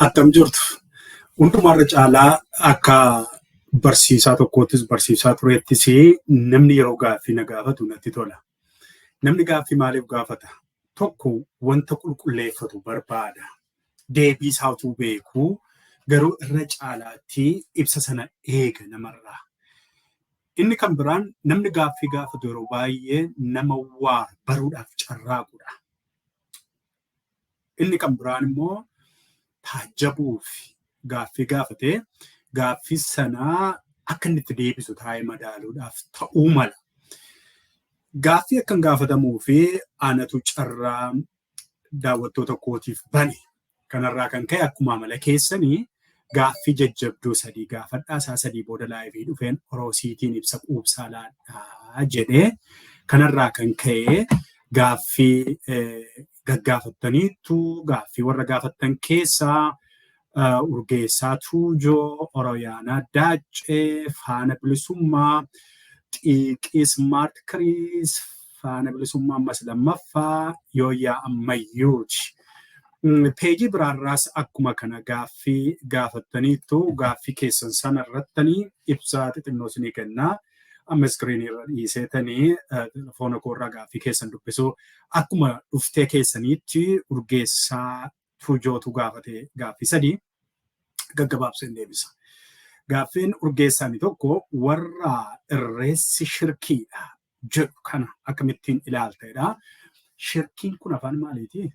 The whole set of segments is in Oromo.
Attam jirtu? Hundumarra caalaa akka barsiisaa tokkoottis, barsiisaa tureettis, namni yeroo gaaffii na gaafatu natti tola. Namni gaaffii maaliif gaafata? Tokko, wanta qulqulleeffatu barbaada. Deebii isaa utuu beekuu garuu irra caalaatti ibsa sana eega namarraa. Inni kan biraan, namni gaaffii gaafatu yeroo baay'ee nama waa baruudhaaf carraaqudha. Inni kan biraan immoo taajjabuuf gaaffii gaafatee gaaffii sanaa akka inni itti deebisu taa'ee madaaluudhaaf ta'uu mala. Gaaffii akkan gaafatamuu fi anatu carraa daawwattoota kootiif bane. Kanarraa kan ka'e, akkuma amala keessanii gaaffii jajjabduu sadii gaafadhaa, isaa 3 booda live dhufeen Oroosiitiin ibsa quubsaa laadhaa jedhee, kanarraa kan ka'e gaaffii gaggaafattaniittu. Gaaffii warra gaafattan keessaa Urgeessaa Tuujoo, Oroyaanaa Daaccee, Faana Bilisummaa, Xiiqii Smart Kiriis, Faana Bilisummaa ammas lammaffaa, Yooyyaa Ammayyuuti. Peejii biraarraas akkuma kana gaaffii gaafattaniittu. Gaaffii keessan sana irrattanii ibsaa xixinnoo isinii kennaa. Amma iskiriinii irra dhiiseetanii telefoona koorraa gaaffii keessan dubbisuu. Akkuma dhuftee keessaniitti Urgeessaa Tuujootu gaafate, gaaffii sadii gaggabaabseen deebisa. Gaaffiin Urgeessaanii tokko, warra irreessi shirkiidha jedhu kana akkamittiin ilaaltedha. Shirkiin kun afaan maaliiti?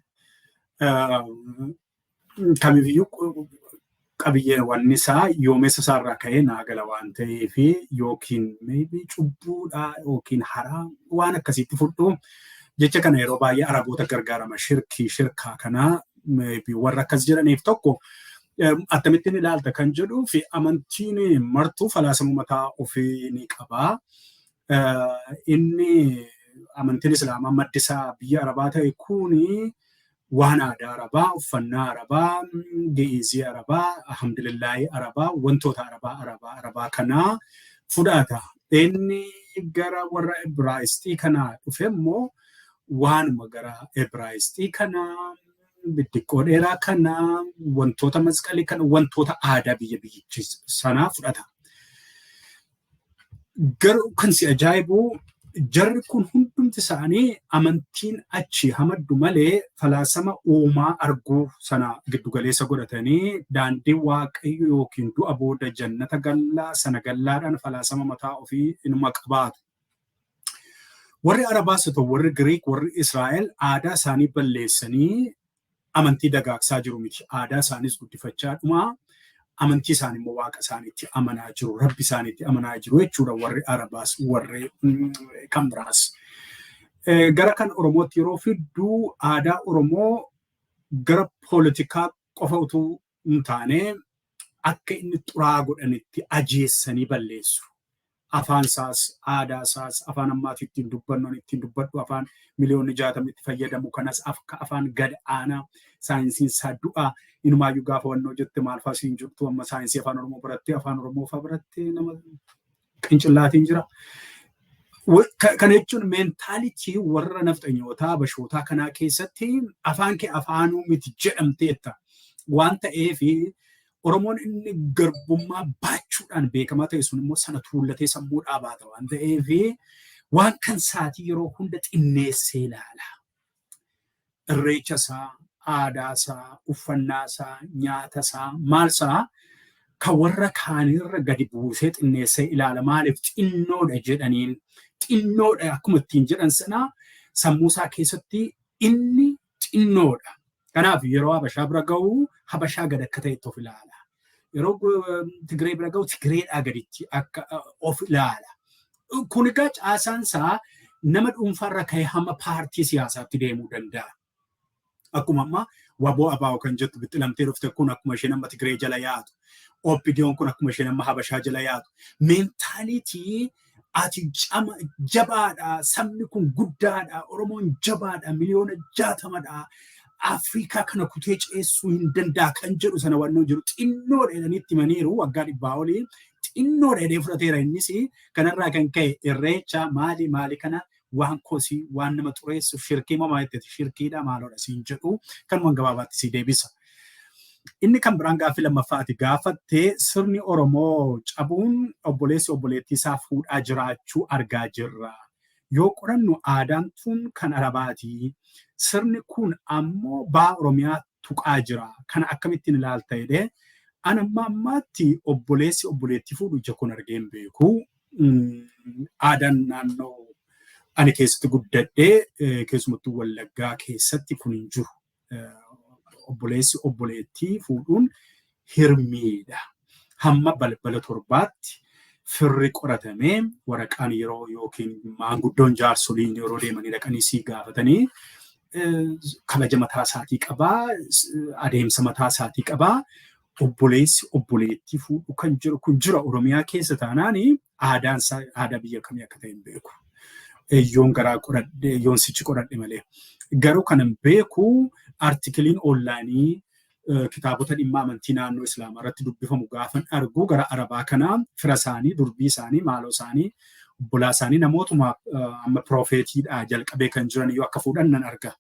Kamiifiyyuu qabiyyeen wanni isaa yoomessa isaarraa ka'ee naa gala waan ta'eef, yookiin maybe cubbuudha yookiin haraa waan akkasiitti fudhu. Jecha kana yeroo baay'ee Araboota gargaarama, shirkii, shirkaa kana. Maybe warra akkas jedhaniif tokko akkamittiin ilaalta kan jedhuu fi amantiin martuu falaasama mataa ofii ni qabaa. Inni amantiin Islaamaa maddi isaa biyya Arabaa ta'e kuni waan aadaa Arabaa, uffannaa Arabaa, Gi'izii Arabaa, alhamdulillahi Arabaa, wantoota Arabaa Arabaa Arabaa kanaa fudhata. Inni gara warra Ibraayisxii kanaa dhufe immoo waanuma gara Ibraayisxii kanaa, biddiqqoo dheeraa kanaa, wantoota masqalii kana, wantoota aadaa biyya biyyichi sanaa fudhata. Garuu kan si ajaa'ibu, jarri kun hundumti isaanii amantiin achi hamaddu malee falaasama uumaa arguu sana giddugaleessa godhatanii, daandii Waaqayyo yookiin du'a booda jannata gallaa sana gallaadhaan falaasama mataa ofii inuma qabaatu. Warri Arabaas haa ta'u warri Giriik, warri Israa'el aadaa isaanii balleessanii amantii dagaagsaa jiru miti. Aadaa isaaniis guddifachaa dhumaa amantii isaanii immoo Waaqa isaaniitti amanaa jiru, Rabbi isaaniitti amanaa jiru jechuudha, warri Arabaas warri kan biraas. Gara kan Oromootti yeroo fidduu, aadaa Oromoo gara poolitikaa qofa utuu hin taane akka inni xuraa godhanitti ajeessanii balleessu. Afaan isaas, aadaa isaas, afaan ammaati ittiin dubbannu, ittiin dubbadhu, afaan miliyoonni 60 itti fayyadamu kanas akka afaan gad aanaa, saayinsiin isaa du'aa, inumaayyuu gaafa wannoo jette maal fa'aa siin jirtu, amma saayinsii Afaan Oromoo barattee, Afaan Oromoo fa'aa barattee nama qincillaatiin jira. Kana jechuun mentality warra nafxanyootaa bashootaa kanaa keessatti afaan kee afaanuu miti jedhamteetta waan ta'eef, Oromoon inni garbummaa baachuudhaan beekamaa ta'e sun immoo sana tuullatee sammuu dhaabaata waan ta'eef, waan kan isaatii yeroo hunda xinneessee ilaala. Irreecha isaa, aadaa isaa, uffannaa isaa, nyaata isaa, maal isaa kan warra kaanirra gadi buusee xinneessee ilaala. Maaliif? Xinnoodha jedhaniin. Xinnoodha akkuma ittiin jedhan sana sammuu isaa keessatti inni xinnoodha. Kanaaf yeroo Habashaa bira ga'u Habashaa gad akka ta'etti of ilaala. Yeroo Tigree bira ga'u Tigreedhaa gaditti akka of ilaala. Kun egaa caasaan isaa nama dhuunfaarra ka'ee hamma paartii siyaasaatti deemuu danda'a. Akkuma amma WABOO ABO kan jettu bixxilamtee dhufte kun akkuma isheen amma Tigree jala yaatu. OPDOn kun akkuma isheen amma Habashaa jala yaatu. Mentality ati cama jabaadha, sabni kun guddaadha, Oromoon jabaadha, miliyoona 60dha. Afrikaa kana kutee ceessuu hin danda'a kan jedhu sana wannoo jiru xinnoodha jedhanii itti himaniiru waggaa 100 olii, xinnoodha jedhee fudhateera innis. Kanarraa kan ka'e irreecha maali maali kana waan kosii, waan nama xureessu, shirkii mamaa jetteti, shirkiidha maaloodha siin jedhu. Kanumaan gabaabaatti si deebisa. Inni kan biraan gaaffii lammaffaati gaafattee, sirni Oromoo cabuun obboleessi obboleettii isaa fuudhaa jiraachuu argaa jirra. Yoo qorannu aadaan tun kan Arabaati. Sirni kun ammoo baha Oromiyaa tuqaa jira. Kana akkamittiin ilaalta jedhee, an amma ammaatti obboleessi obboleettii fuudhu ija kun argee hin beeku. Aadaan naannoo ani keessatti guddadhee, keessumattuu Wallaggaa keessatti, kun hin jiru. Obboleessi obboleettii fuudhuun hirmiidha. Hamma balbala torbaatti firri qoratamee, waraqaan yeroo yookiin maanguddoon jaarsoliin yeroo deemanii dhaqanii sii gaafatanii, kabaja mataa isaatii qabaa, adeemsa mataa isaatii qabaa. Obboleessi obboleettii fuudhu kan jiru kun jira Oromiyaa keessa taanaan, aadaan isaa aadaa biyya kamii akka ta'e hin beeku. Yoon garaa qoradhe, yoon sichi qoradhe malee. Garuu kanan beeku, articleiin onlineii kitaabota dhimma amantii naannoo Islaamaa irratti dubbifamu gaafan argu, gara Arabaa kanaa fira isaanii, durbii isaanii, maaloo isaanii, obbolaa isaanii, namootuma amma prophetiidhaa jalqabee kan jiran iyyuu akka fuudhan nan arga.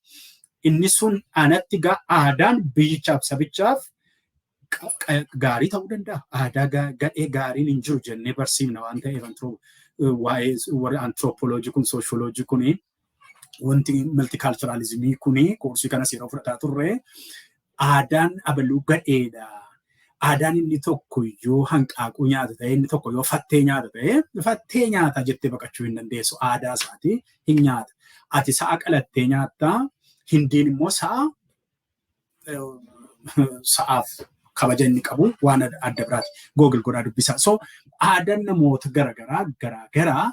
Inni sun anatti gaa aadaan biyyichaaf sabichaaf gaarii ta'uu danda'a. Aadaa gadhee gaariin hin jiru jennee barsiifna waan ta'eef, waa'ee warri anthropology kun, sociology kuni, wanti multiculturalismii kuni, koorsii kanas yeroo fudhataa turre, aadaan abaluu gadheedha. Aadaan inni tokko yoo hanqaaquu nyaata ta'e, inni tokko yoo fattee nyaata ta'e, fattee nyaata jettee baqachuu hin dandeessu. Aadaa isaati hin nyaata. Ati sa'a qalattee nyaattaa, Hindiin immoo sa'a sa'aaf kabaja inni qabu waan adda biraati. Google godhaa dubbisaa. So aadaan namoota garaagaraa garaagaraa,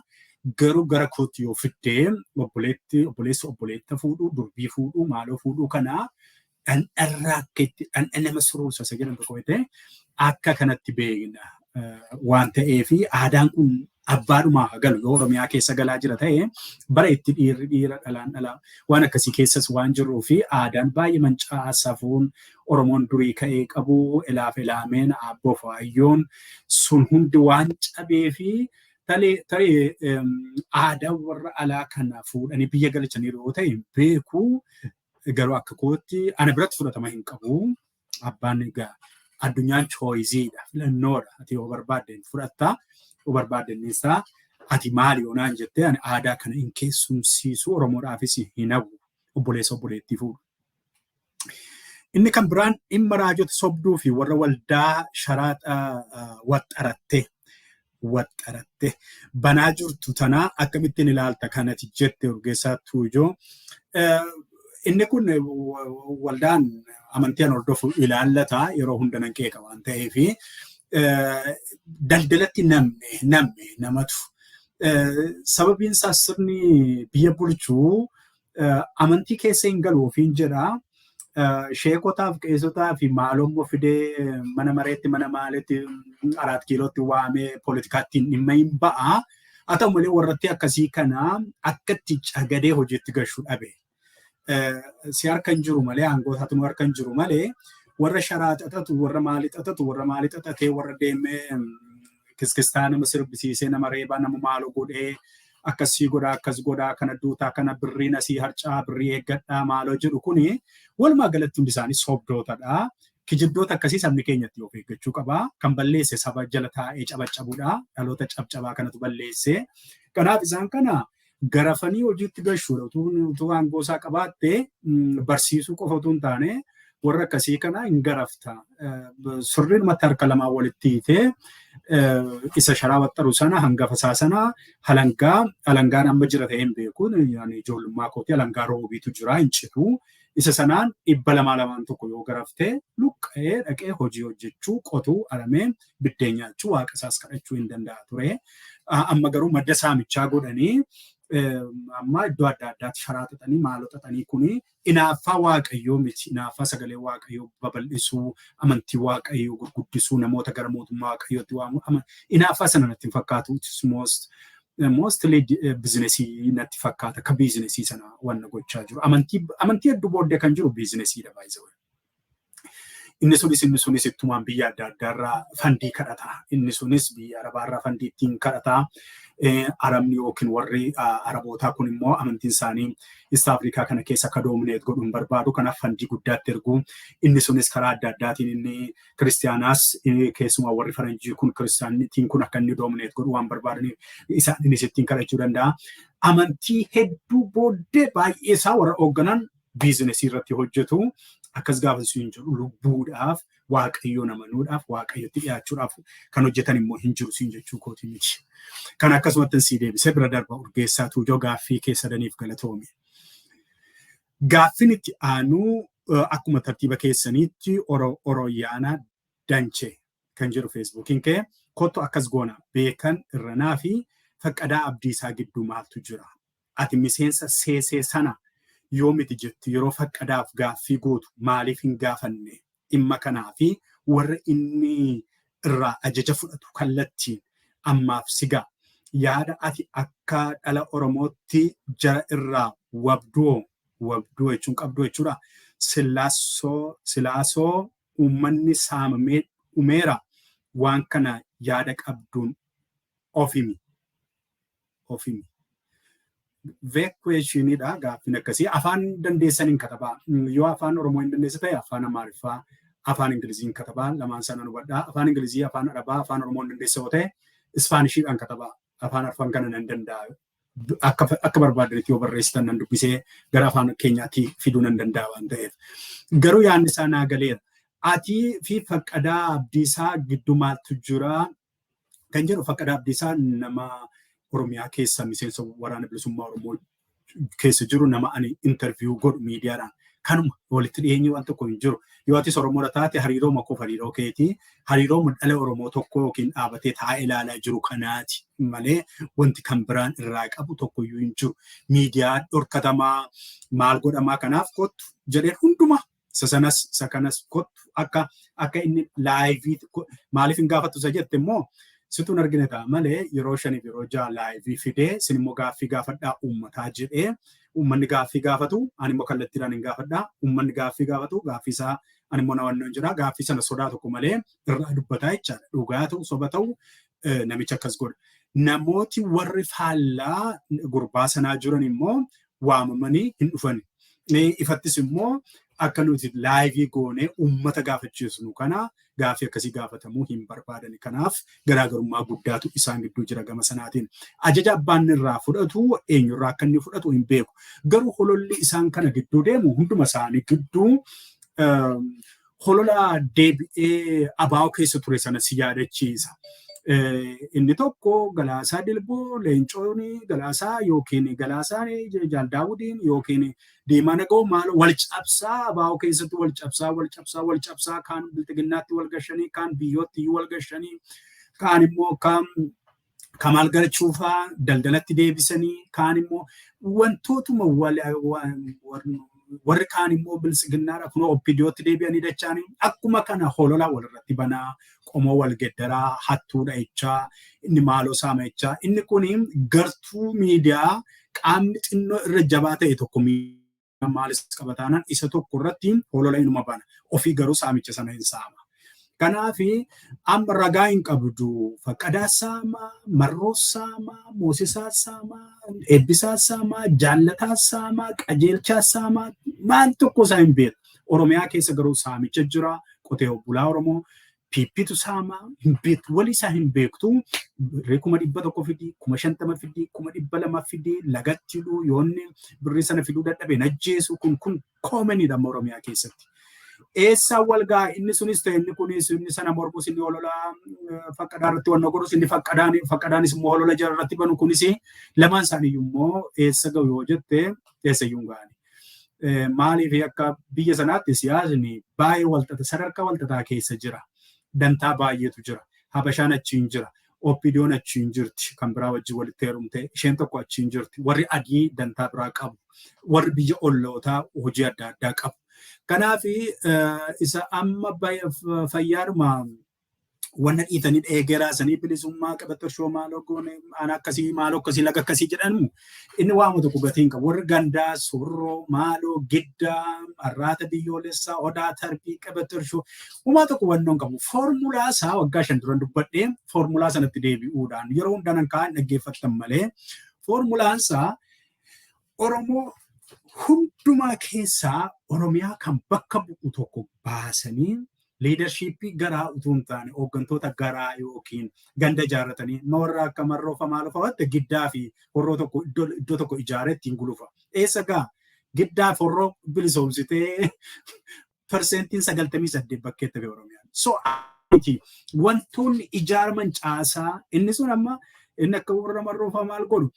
garuu gara kootti yoo fiddee, obboleetti obboleessi obboleetta fuudhuu, durbii fuudhuu, maaloo fuudhuu kanaa dhandharraa akka itti dhandha nama suruursa isa jedhan tokko ta'e akka kanatti beekna waan ta'eefi, aadaan kun abbaadhumaa galu yoo Oromiyaa keessa galaa jira ta'e, bara itti dhiirri dhiira, dhalaan dhalaa, waan akkasii keessas waan jirruu fi aadaan baay'ee manca'aa, safuun Oromoon durii ka'ee qabu, ilaaf ilaameen, aabboof waayyoon sun hundi waan cabee fi tarii aadaa warra alaa kana fuudhanii biyya galchaniiru yoo ta'e beeku, garuu akka kootti ana biratti fudhatama hin qabu. Abbaan egaa addunyaan choiceiidha, filannoodha. Ati yoo barbaadde fudhatta, yoo barbaadde isaa. Ati maali yoo naan jettee, ani aadaa kana hin keessumsiisu, Oromoodhaafis hin hawwu obboleessa obboleettii fuudhu. Inni kan biraan dhimma raajota sobduu fi warra waldaa sharaaxa waxxaratte waxxaratte banaa jirtu tanaa akkamittiin ilaalta kanati jette Urgeessaa Tuujoo. Inni kun waldaan amantii an hordofu ilaallata, yeroo hunda nan qeeqa waan ta'eef, daldalatti namne namne namatu. Sababiin isaa sirni biyya bulchuu amantii keessa hin galu ofiin jedha. Sheekotaaf qeesotaa fi maalommoo fidee mana mareetti, mana maalitti, Araat Kiilootti waamee poolitikaatti dhimma hin ba'a. Haa ta'u malee warratti akkasii kana akka itti cagadee hojiitti gashuu dhabe. Si harka hin jiru malee, aangoo isaatu nu harka hin jiru malee, warra sharaa xaxatu, warra maalii xaxatu, warra maalii xaxatee, warra deemee kiskistaa nama sirbisiisee, nama reebaa, nama maaloo godhee, akkasii godhaa, akkas godhaa, kana duutaa, kana birriin asii harcaa, birrii eeggadhaa, maaloo jedhu kuni walumaa galatti hundi isaanii sobdootadha. Kijibdoota akkasii sabni keenyatti of eeggachuu qaba. Kan balleesse saba jala taa'ee cabacabudha. Dhaloota cabcabaa kanatu balleesse. Kanaaf isaan kana garafanii hojiitti gashuudha. Utuu aangoo isaa qabaatte, barsiisuu qofa utuu hin taane, warra akkasii kana hin garafta. Sirriidhumatti harka lamaan walitti hiitee, isa sharaa waxxaru sana, hangafa isaa sana, halangaa, halangaan amma jira ta'ee hin beeku. Ijoollummaa kootii halangaa roobiitu jira, hin citu. Isa sanaan 200 lamaan tokko yoo garaftee, luqqa'ee dhaqee hojii hojjechuu, qotuu, aramee biddeen nyaachuu, waaqa isaas kadhachuu hin danda'a ture. Amma garuu madda saamichaa godhanii, amma iddoo adda addaatti sharaa xaxanii, maaloo xaxanii, kuni inaaffaa waaqayyoo miti. Inaaffaa sagalee waaqayyoo babal'isuu, amantii waaqayyoo gurguddisuu, namoota gara mootummaa waaqayyootti waamuu inaaffaa sana natti hin fakkaatu. Mostly businessii natti fakkaata. Akka businessii sana wanna gochaa jiru. Amantii hedduu booddee kan jiru businessiidha baay'ee. Inni sunis ittumaan biyya adda addaarraa fundii kadhata. Inni sunis biyya Arabaarraa fundii ittiin kadhata. Arabni yookiin warri Arabootaa kun immoo amantiin isaanii East Afrikaa kana keessa akka dominate godhuu hin barbaadu. Kanaaf fund guddaatti ergu. Inni sunis karaa adda addaatiin inni kiristiyaanaas, keessumaa warri faranjii kun, kiristiyaanitiin kun akka inni dominate godhu waan barbaadaniif isaanis ittiin kadhachuu danda'a. Amantii hedduu booddee baay'ee isaa warra hoogganan business irratti hojjetu. Akkas gaafa hin jiru, lubbuudhaaf, Waaqayyoon amanuudhaaf, Waaqayyotti dhiyaachuudhaaf kan hojjetan immoo hin jiru siin jechuu kooti miti. Kan akkasumatti sii deebisee bira darba. Urgeessaa Tuujoo, gaaffii keessadaniif galatoomi. Gaaffiin itti aanuu akkuma tartiiba keessaniitti Oroyaanaa Danchee kan jedhu Facebookiin kee, kottu akkas goona: Beekan Irranaa fi Faqqadaa Abdiisaa gidduu maaltu jira? Ati miseensa seesee sana yoo miti jettu, yeroo Faqqadaaf gaaffii gootu maaliif hin gaafanne dhimma kanaa fi warra inni irraa ajaja fudhatu kallattiin? Ammaaf sigaa yaada ati akka dhala Oromootti jara irraa wabduu, wabduu jechuun qabduu jechuudha. Silaasoo uummanni saamamee dhumeera, waan kana yaada qabduun of himi. Of himi. Vague questioniidha gaaffiin akkasii. Afaan dandeessaniin katabaa. Yoo Afaan Oromoo hin dandeesse ta'e, Afaan Amaariffaa, Afaan Ingiliziin katabaa. Lamaan sana hubadhaa. Afaan Ingilizii, Afaan Arabaa, Afaan Oromoo hin dandeesse yoo ta'e, Ispaanishiidhaan katabaa. Afaan arfan kana nan danda'a. Akka barbaadanitti yoo barreessitan nan dubbisee gara afaan keenyaatti fiduu nan danda'a waan ta'eef. Garuu yaadni isaa naa galeera. Atii fi Faqqadaa Abdiisaa gidduu maaltu jira kan jedhu, Faqqadaa Abdiisaa nama Oromiyaa keessa miseensa Waraana Bilisummaa Oromoo keessa jiru, nama ani interview godhu miidiyaadhaan. Kanuma, walitti dhiyeenyi waan tokko hin jiru. Yoo atis Oromoodha taate, hariiroo makoof hariiroo keetii, hariiroo dhala Oromoo tokko yookiin dhaabatee taa'ee ilaalaa jiru kanaati malee wanti kan biraan irraa qabu tokkoyyuu hin jiru. Miidiyaa dhorkatamaa maal godhamaa, kanaaf kottu jedheen hundumaa, isa sanas isa kanas kottu, akka inni live maaliif hin gaafattu isa jette immoo, situun argine ta'a malee, yeroo 5f yeroo 6 live fidee, sin immoo gaaffii gaafadhaa uummataa jedhee, uummanni gaaffii gaafatu, ani immoo kallattiidhaan hin gaafadhaa, uummanni gaaffii gaafatu, gaaffii isaa ani immoo nawannoo jira, gaaffii sana sodaa tokko malee irraa dubbataa jechaadha. Dhugaa ta'u, soba ta'u, namicha akkas godha. Namooti warri faallaa gurbaa sanaa jiran immoo waamamanii hin dhufani. Ifattis immoo akka nuti live goonee uummata gaafachiisnu kana gaaffii akkasii gaafatamuu hin barbaadani. Kanaaf garaagarummaa guddaatu isaan gidduu jira gama sanaatiin. Ajaja abbaan irraa fudhatu, eenyurraa akka inni fudhatu hin beeku. Garuu hololli isaan kana gidduu deemu, hunduma isaanii gidduu holola deebi'ee abaa'oo keessa ture sana si yaadachiisa. Inni tokko Galaasaa Dilboo, Leencoon Galaasaa yookiin Galaasaan Jaal Daawudiin yookiin Diimaa Nagoo maal wal cabsaa, abaa'oo keessatti wal cabsaa, wal cabsaa, wal cabsaa, kaan Bilxiginnaatti wal gashanii, kaan biyyootti iyyuu wal gashanii, kaan immoo kaan Kamaal Galchuufaa daldalatti deebisanii, kaan immoo wantootuma warri kaan immoo Biltsiginnaadha kunoo OPDOtti deebi'anii dachaanii, akkuma kana holola walirratti banaa, qomoo wal geddaraa, hattuudha jechaa, inni maaloo saama jechaa. Inni kun gartuu miidiyaa qaamni xinnoo irra jabaa ta'e tokko maalis qabataanaan isa tokko irratti holola inuma bana, ofii garuu saamicha sana hin saama. Kanaaf amma ragaa hin qabdu. Faqqadaa saamaa, Marroo saamaa, Moosisaa saamaa, Eebbisaa saamaa, Jaallataa saamaa, Qajeelchaa saamaa, maal tokko isaa hin beeku. Oromiyaa keessa garuu saamicha jira. Qotee bulaa Oromoo PPtu saamaa hin beektu. Walii isaa hin beektu. Birrii 100,000 fidii, 50,000 fidii, 200,000 fidii, lagatti hidhuu, yoonni birrii sana fiduu dadhabe najjeesu, kun commoniidha amma Oromiyaa keessatti. Eessaan wal ga'a? Inni sunis ta'e inni kunis, inni sana mormus, inni holola Faqqadaa irratti wanna godhus, inni Faqqadaanis immoo holola jara irratti banu kunis, lamaan isaanii immoo eessa ga'u yoo jette, eessa iyyuu hin ga'ani. Maaliif? Akka biyya sanaatti siyaasni baay'ee walxaxa, sadarkaa walxaxaa keessa jira. Dantaa baay'eetu jira. Habashaan achiin jira. OPDOn achiin jirti. Kan biraa wajjin walitti heerumte. Isheen tokko achiin jirti. Warri adii dantaa biraa qabu. Warri biyya ollootaa hojii adda addaa qabu. Kanaaf isa amma fayyaadhuma Wanna dhiitanii eegee raasanii bilisummaa qabattoshoo maaloo goone, aan akkasii, maaloo akkasii, laga akkasii jedhamu, inni waama tokko gatii hin qabu. Warri gandaa, Surroo, maaloo, Giddaa, Arraata Biyyoolessaa, Odaa Tarbii, qabattoshoo uumaa tokko wannoo hin qabu. Foormulaa isaa waggaa 5 duran dubbadhee, foormulaa sanatti deebi'uudhaan yeroo hundaa nan kaa'an dhaggeeffattan malee, foormulaan isaa Oromoo hundumaa keessaa Oromiyaa kan bakka bu'u tokko baasanii, leadershipii garaa utuu hin taane hooggantoota garaa yookiin ganda ijaarratanii, amma warra akka Marroofa maaloofa watte Giddaa fi Horroo tokko iddoo tokko ijaaree ittiin gulufa. Eessa gaa? Giddaa fi Horroo bilisoomsitee 98% bakkeetti hafe Oromiyaan. So wantoonni ijaaraman caasaa inni sun amma inni akka warra Marroofaa maal godhu,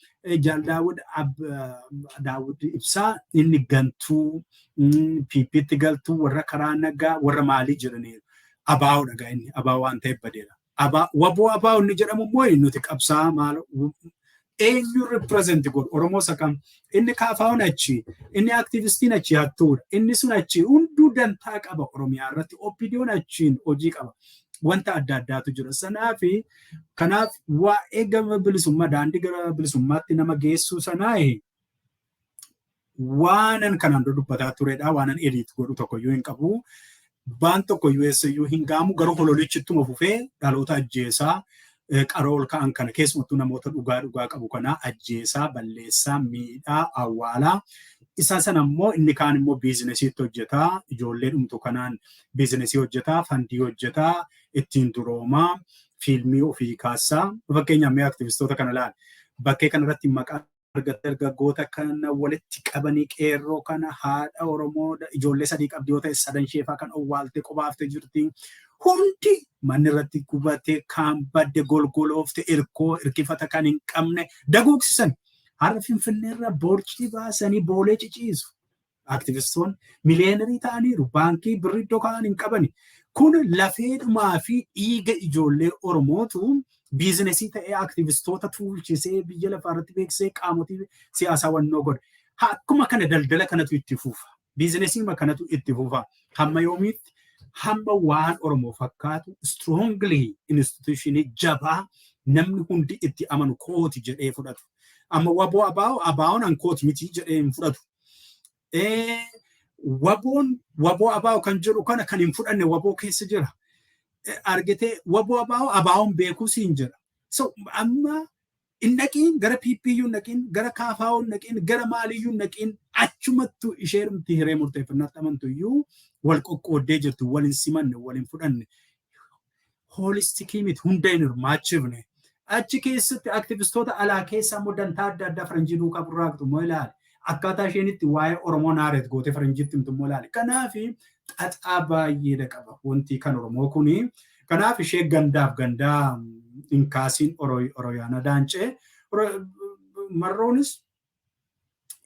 Jaal Daawud Daawud Ibsaa inni gantuu PPtti galtuu, warra karaa nagaa, warra maalii jedhaniiru. Abaa'oodha gaa, inni abaa'oo waan ta'eef badeera. Waboo abaa'oo inni jedhamu immoo nuti qabsaa maal, eenyu represent godhu, Oromoo isa kam? Inni kaafaa'oon achi, inni aktivistiin achi hattuudha, inni sun achi hunduu dantaa qaba Oromiyaa irratti, OPDOn achiin hojii qaba. Wanta adda addaatu jira. Sanaafi kanaaf waa'ee gama bilisummaa, daandii gara bilisummaatti nama geessuu sanaa, waanan kanaan dura dubbataa turedha. Waanan edit godhu tokkoyyuu hin qabu. Baan tokkoyyuu eessayyuu hin gaamu, garuu hololichi ittuma fufee dhaloota ajjeesaa, qaroo ol ka'an kana, keessumattuu namoota dhugaa dhugaa qabu kana ajjeesaa, balleessaa, miidhaa, awwaalaa. Isa sana immoo inni kaan immoo businessiitti hojjetaa, ijoollee dhumtu kanaan businessii hojjetaa, fundii hojjetaa, ittiin duroomaa, fiilmii ofii kaassaa. Fakkeenyaaf mee aktivistoota kana ilaali. Bakkee kanarratti maqaa argate, dargaggoota kana walitti qabanii, qeerroo kana, haadha Oromoo ijoollee sadii qabdi yoo ta'e sadan isheefaa kan owwaalte qobaaftee jirti. Hundi manni irratti gubatee, kaan badde, golgoloofte, irkoo irkifata kan hin qabne daguugsisan. Har'a Finfinneerra boorcii baasanii boolee ciciisu. Aktivistoonni millionairii ta'aniiru. Baankii birrii iddoo kaa'an hin qabani. Kun lafeedhumaa fi dhiiga ijoollee Oromootu businessii ta'ee aktivistoota tuulchisee, biyya lafaa irratti beeksisee, qaamotii siyaasaa wannoo godhe. Akkuma kana daldala kanatu itti fufa. Businessii kanatu itti fufa. Hamma yoomiitti? Hamma waan Oromoo fakkaatu, strongly institutionii jabaa namni hundi itti amanu kooti jedhee fudhatu. Amma waboo abaa'o, abaa'oon an kooti miti jedhee hin fudhatu. Waboon waboo abaa'o kan jedhu kana kan hin fudhanne waboo keessa jira. Argitee, waboo abaa'o abaa'oon beekuus hin jira. So amma hin dhaqiin gara PPU, hin dhaqiin gara KFO, hin dhaqiin gara maaliyyuu, hin dhaqiin achumattu isheerumti hiree murteeffannaatti amantu iyyuu wal qoqqooddee jirti, wal hin simanne, wal hin fudhanne. Holisticii miti, hunda hin hirmaachifne. Achi keessatti aktivistoota alaa keessa immoo dantaa adda addaa faranjii duukaa burraaqxu immoo ilaali. Akkaataa isheen itti waa'ee Oromoo naareet gootee faranjiitti himtu immoo ilaali. Kanaaf xaxaa baay'eedha qaba wanti kan Oromoo kuni. Kanaaf ishee gandaaf gandaa hin kaasiin Oroyaana Daancee. Marroonis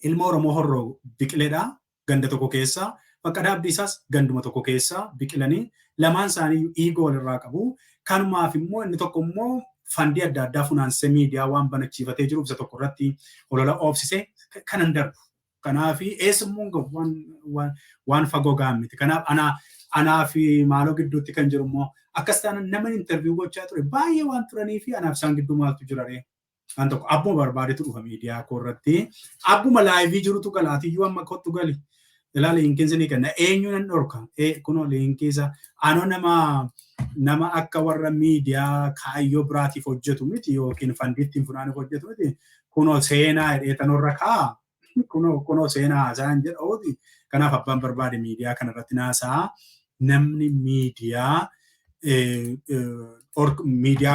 ilma Oromoo Horroo biqiledha. Ganda tokko keessa. Faqqadaa Abdiisaas ganduma tokko keessa biqilanii, lamaan isaanii dhiiga walirraa qabu. Kanumaaf immoo inni tokko immoo fundii adda addaa funaansee miidiyaa waan banachiifatee jiruuf isa tokko irratti olola oofsisee kanan darbu. Kanaaf eessummoo gahu waan fagoo gahan miti. Kanaaf anaa fi maaloo gidduutti kan jiru immoo akkas taanaan nama interview gochaa ture baay'ee waan turanii fi anaaf isaan gidduu maaltu jira ree? Waan tokko abbuma barbaadetu dhufa miidiyaa koo irratti. Abbuma liveii jirutu galaatiyyuu amma kottu gali. Ilaali, linkiin sinii kenna. Eenyu nan dhorka? Kunoo linkii isa. Anoo nama akka warra miidiyaa kaayyoo biraatiif hojjetu miti yookiin fundii ittiin funaanuuf hojjetu miti. Kunoo seenaa jedhee tanorra kaa'a. Kunoo seenaa haasa'an jedha. Kanaaf abbaan barbaade miidiyaa kanarratti naasa'a. Namni miidiyaa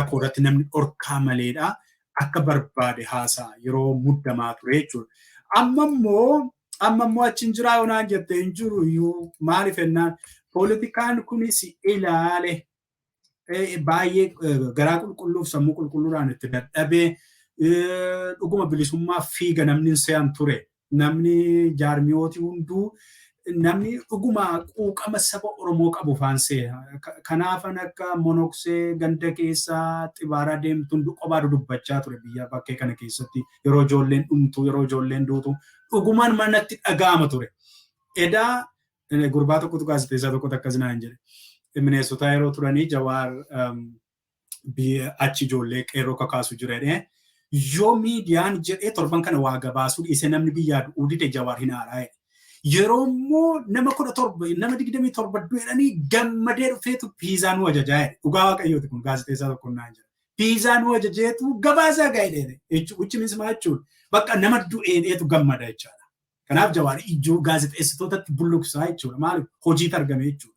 koo irratti namni dhorkaa maleedha. Akka barbaade haasa'a yeroo muddamaa ture jechuudha. Amma immoo achi hin jiraa yoo naan jette, hin jiru iyyuu. Maaliif jennaan, poolitikaan kunis ilaale baay'ee garaa qulqulluuf sammuu qulqulluudhaan itti dadhabee, dhuguma bilisummaaf fiiga namni hin se'an ture. Namni jaarmiyooti hunduu namni dhuguma quuqama saba Oromoo qabu faansee. Kanaafan akka monoksee ganda keessaa xibaaraa deemtuun qophaa dubbachaa ture biyya bakkee kana keessatti, yeroo ijoolleen dhumtu, yeroo ijoolleen duutu dhugumaan manatti dhaga'ama ture. Edaa gurbaa tokkotu, gaazexeessaa tokkotu akkas naan jedhe. Mineessotaa yeroo turanii Jawaar Achi ijoollee qeerroo kakaasu jira jedhee, yoo miidiyaan jedhee torban kana waa gabaasuu dhiisee namni biyyaa du'uu dide, Jawaar hin aaraa jedhe. Yeroo immoo nama 17, nama 27 du'edhanii gammadee dhufeetu piizaa nu ajajaa jedhe. Dhugaa Waaqayyooti kun, gaazexeessaa tokko naan jira. Piizaa nu ajajeetu gabaasaa ga'e jedhe. Which means maal jechuudha? Bakka nama du'eedheetu gammada jechaadha. Kanaaf Jawaar ijoo gaazexeessitootatti bulluqsaa jechuudha. Maaliif? Hojiitu argame jechuudha.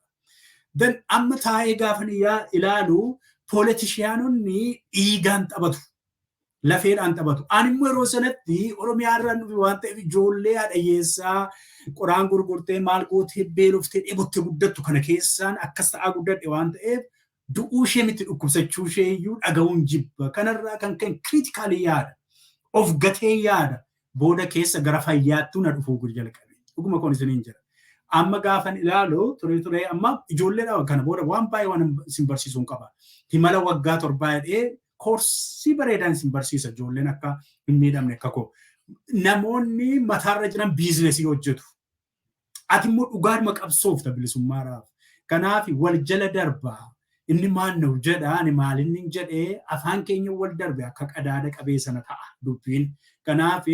Then amma taa'ee gaafa ilaalu politicianonni dhiigaan taphatu. Lafeedhaan taphatu. Ani immoo yeroo sanatti Oromiyaa irraan dhufe waan ta'eef, ijoollee haadha hiyyeessaa qoraan gurgurtee, maal gootee, beeloftee, dheebottee guddattu kana keessaan akkas ta'aa guddadhe waan ta'eef, du'uu ishee miti, dhukkubsachuu ishee iyyuu dhaga'uun jibba. Kanarraa kan ka'e critically yaada. Of gatee yaada. Booda keessa gara fayyaattuu na dhufuu jalqabe. Dhuguma kun isiniin jira. Amma gaafan ilaalu turee turee amma ijoolleedha kana booda waan baay'ee waan isin barsiisuun qaba. Himala waggaa 7 jedhee koorsii bareedaan isin barsiisa, ijoolleen akka hin miidhamne akka koo. Namoonni mataarra jiran businessii hojjetu. Ati immoo dhugaadhuma qabsoofta bilisummaadhaaf. Kanaaf wal jala darbaa. Inni maal na'u jedha, ani maalinni jedhee, afaan keenya wal darbe akka qadaada qabee sana ta'a dubbiin. Kanaaf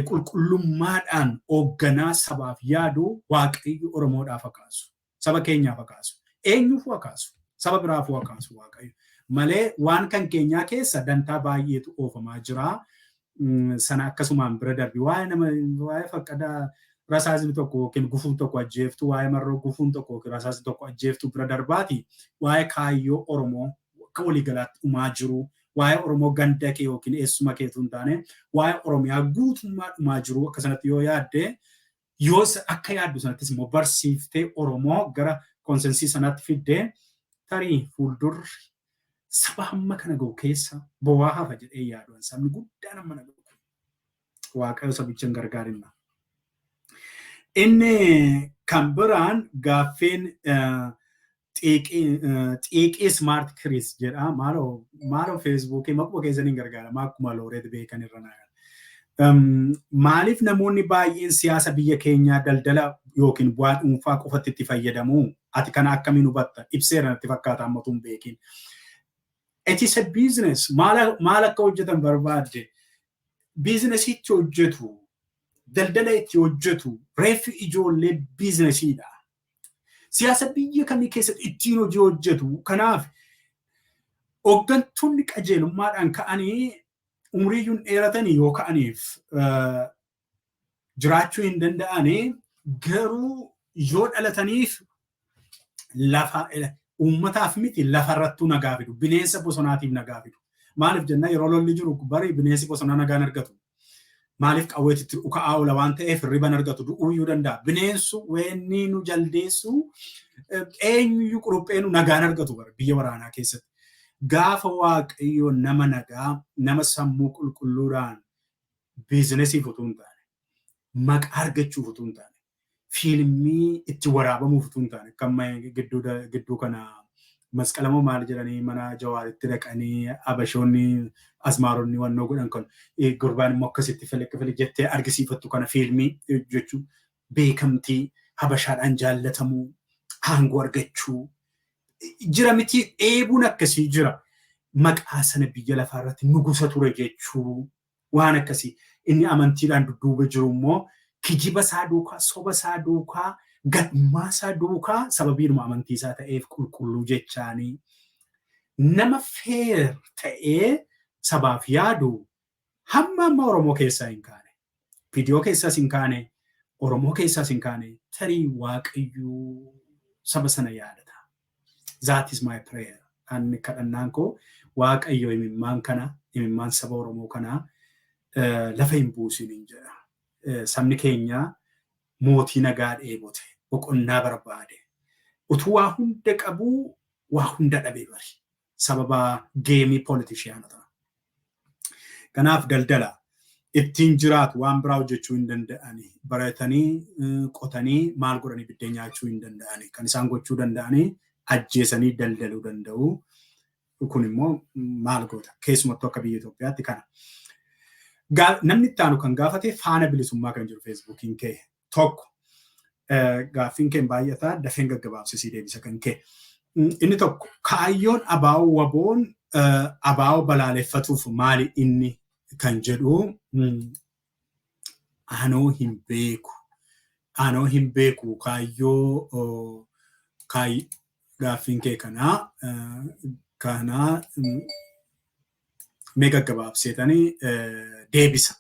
qulqullummaadhaan hoogganaa sabaaf yaadu Waaqayyo Oromoodhaaf hakaasu. Saba keenyaaf hakaasu. Eenyuufuu hakaasu. Saba biraafuu hakaasu Waaqayyo. Malee waan kan keenyaa keessa dantaa baay'eetu oofamaa jira. Sana akkasumaan bira darbi. Waa'ee nama, waa'ee faqqadaa rasaasni tokko yookiin gufuun tokko ajjeeftu, waa'ee Marroo gufuun tokko yookiin rasaasni tokko ajjeeftu bira darbaati. Waa'ee kaayyoo Oromoo akka waliigalaatti dhumaa jiru, waa'ee Oromoo ganda kee yookiin eessuma keetu hin taane, waa'ee Oromiyaa guutummaa dhumaa jiru akka sanatti yoo yaadde, yoo akka yaaddu sanattis immoo barsiiftee Oromoo gara consensusii sanaatti fiddee, tarii fuuldurri saba hamma kana ga'u keessa bowaa hafa jedhee yaadu, sabni guddaan hamma na ga'u. Waaqayyo sabicha hin gargaarinna. Inni kan biraan gaaffiin xiiqii Smart Chris jedha. Maaloo maaloo, Facebookii maquma keessaniin gargaara. Akkuma looreet beekan irra naa. Maaliif namoonni baay'een siyaasa biyya keenyaa daldala yookiin bu'aa dhuunfaa qofatti itti fayyadamu? Ati kana akkamiin hubatta? Ibseera natti fakkaata amma tun beekin. It is a business. Maal akka hojjetan barbaadde? Businessii itti hojjetu. Daldala itti hojjetu. Reeffi ijoollee businessiidha. Siyaasa biyya kamii keessatti ittiin hojii hojjetu. Kanaaf hooggantoonni qajeelummaadhaan ka'anii umriiyyuun dheeratanii yoo ka'aniif jiraachuu hin danda'anii, garuu yoo dhalataniif lafa uummataaf miti, lafarrattuu nagaa fidu. Bineensa bosonaatiif nagaa fidu. Maaliif jenna, yeroo lolli jiru bari bineensi bosonaa nagaan argatu. Maaliif? Qawweetitti dhuka'aa oola waan ta'eef hirriban argatu, du'uuyyuu danda'a. Bineensu weenni nu jaldeessu, eenyuyyuu qurupheenu nagaan argatu biyya waraanaa keessatti. Gaafa Waaqayyo nama nagaa, nama sammuu qulqulluudhaan, businessiif utuu hin taane, maqaa argachuuf utuu hin taane, fiilmii itti waraabamuuf utuu hin taane, akka amma gidduu kana masqalamoo maal jedhanii mana Jawaaritti dhaqanii abashoonni asmaaronni wannoo godhan kan gurbaan immoo akkasitti filiq filiq jettee argisiifattu kana, fiilmii jechuun beekamtii habashaadhaan jaallatamuu, aangoo argachuu jira miti, dheebuun akkasii jira. Maqaa sana biyya lafaa irratti nugusa ture jechuu, waan akkasii. Inni amantiidhaan dudduuba jiru immoo kijiba isaa duukaa, soba isaa duukaa, gadhummaa isaa duukaa, sababiinuma amantii isaa ta'eef qulqulluu jechaanii. Nama fair ta'ee sabaaf yaadu hamma amma Oromoo keessaa hin kaane. Viidiyoo keessaas hin kaane, Oromoo keessaas hin kaane, tarii Waaqayyoo saba sana yaadata. That is my prayer. Ani kadhannaan koo Waaqayyo imimmaan kana, imimmaan saba Oromoo kanaa lafa hin buusin hin jedha. Sabni keenya mootii nagaa dheebote, boqonnaa barbaade. Utuu waa hunda qabuu waa hunda dhabee bari. Sababa gameii politicianota. Kanaaf daldala ittiin jiraatu, waan biraa hojjechuu hin danda'ani. Baratanii, qotanii, maal godhanii biddeen nyaachuu hin danda'ani. Kan isaan gochuu danda'anii ajjeesanii daldaluu danda'u. Kun immoo maal goota? Keessumattuu akka biyya Itoophiyaatti kana. Namni itti aanu kan gaafate Faana Bilisummaa kan jiru Facebookiin kee tokko. Gaaffiin kee baay'ataa, dafeen gaggabaabsisii deebisa kan kee. Inni tokko, kaayyoon ABO WBOn ABO balaaleffatuuf maali inni kan jedhu anoo hin beeku. Anoo hin beeku kaayyoo gaaffiin kee kanaa mee gaggabaabseetanii deebisa.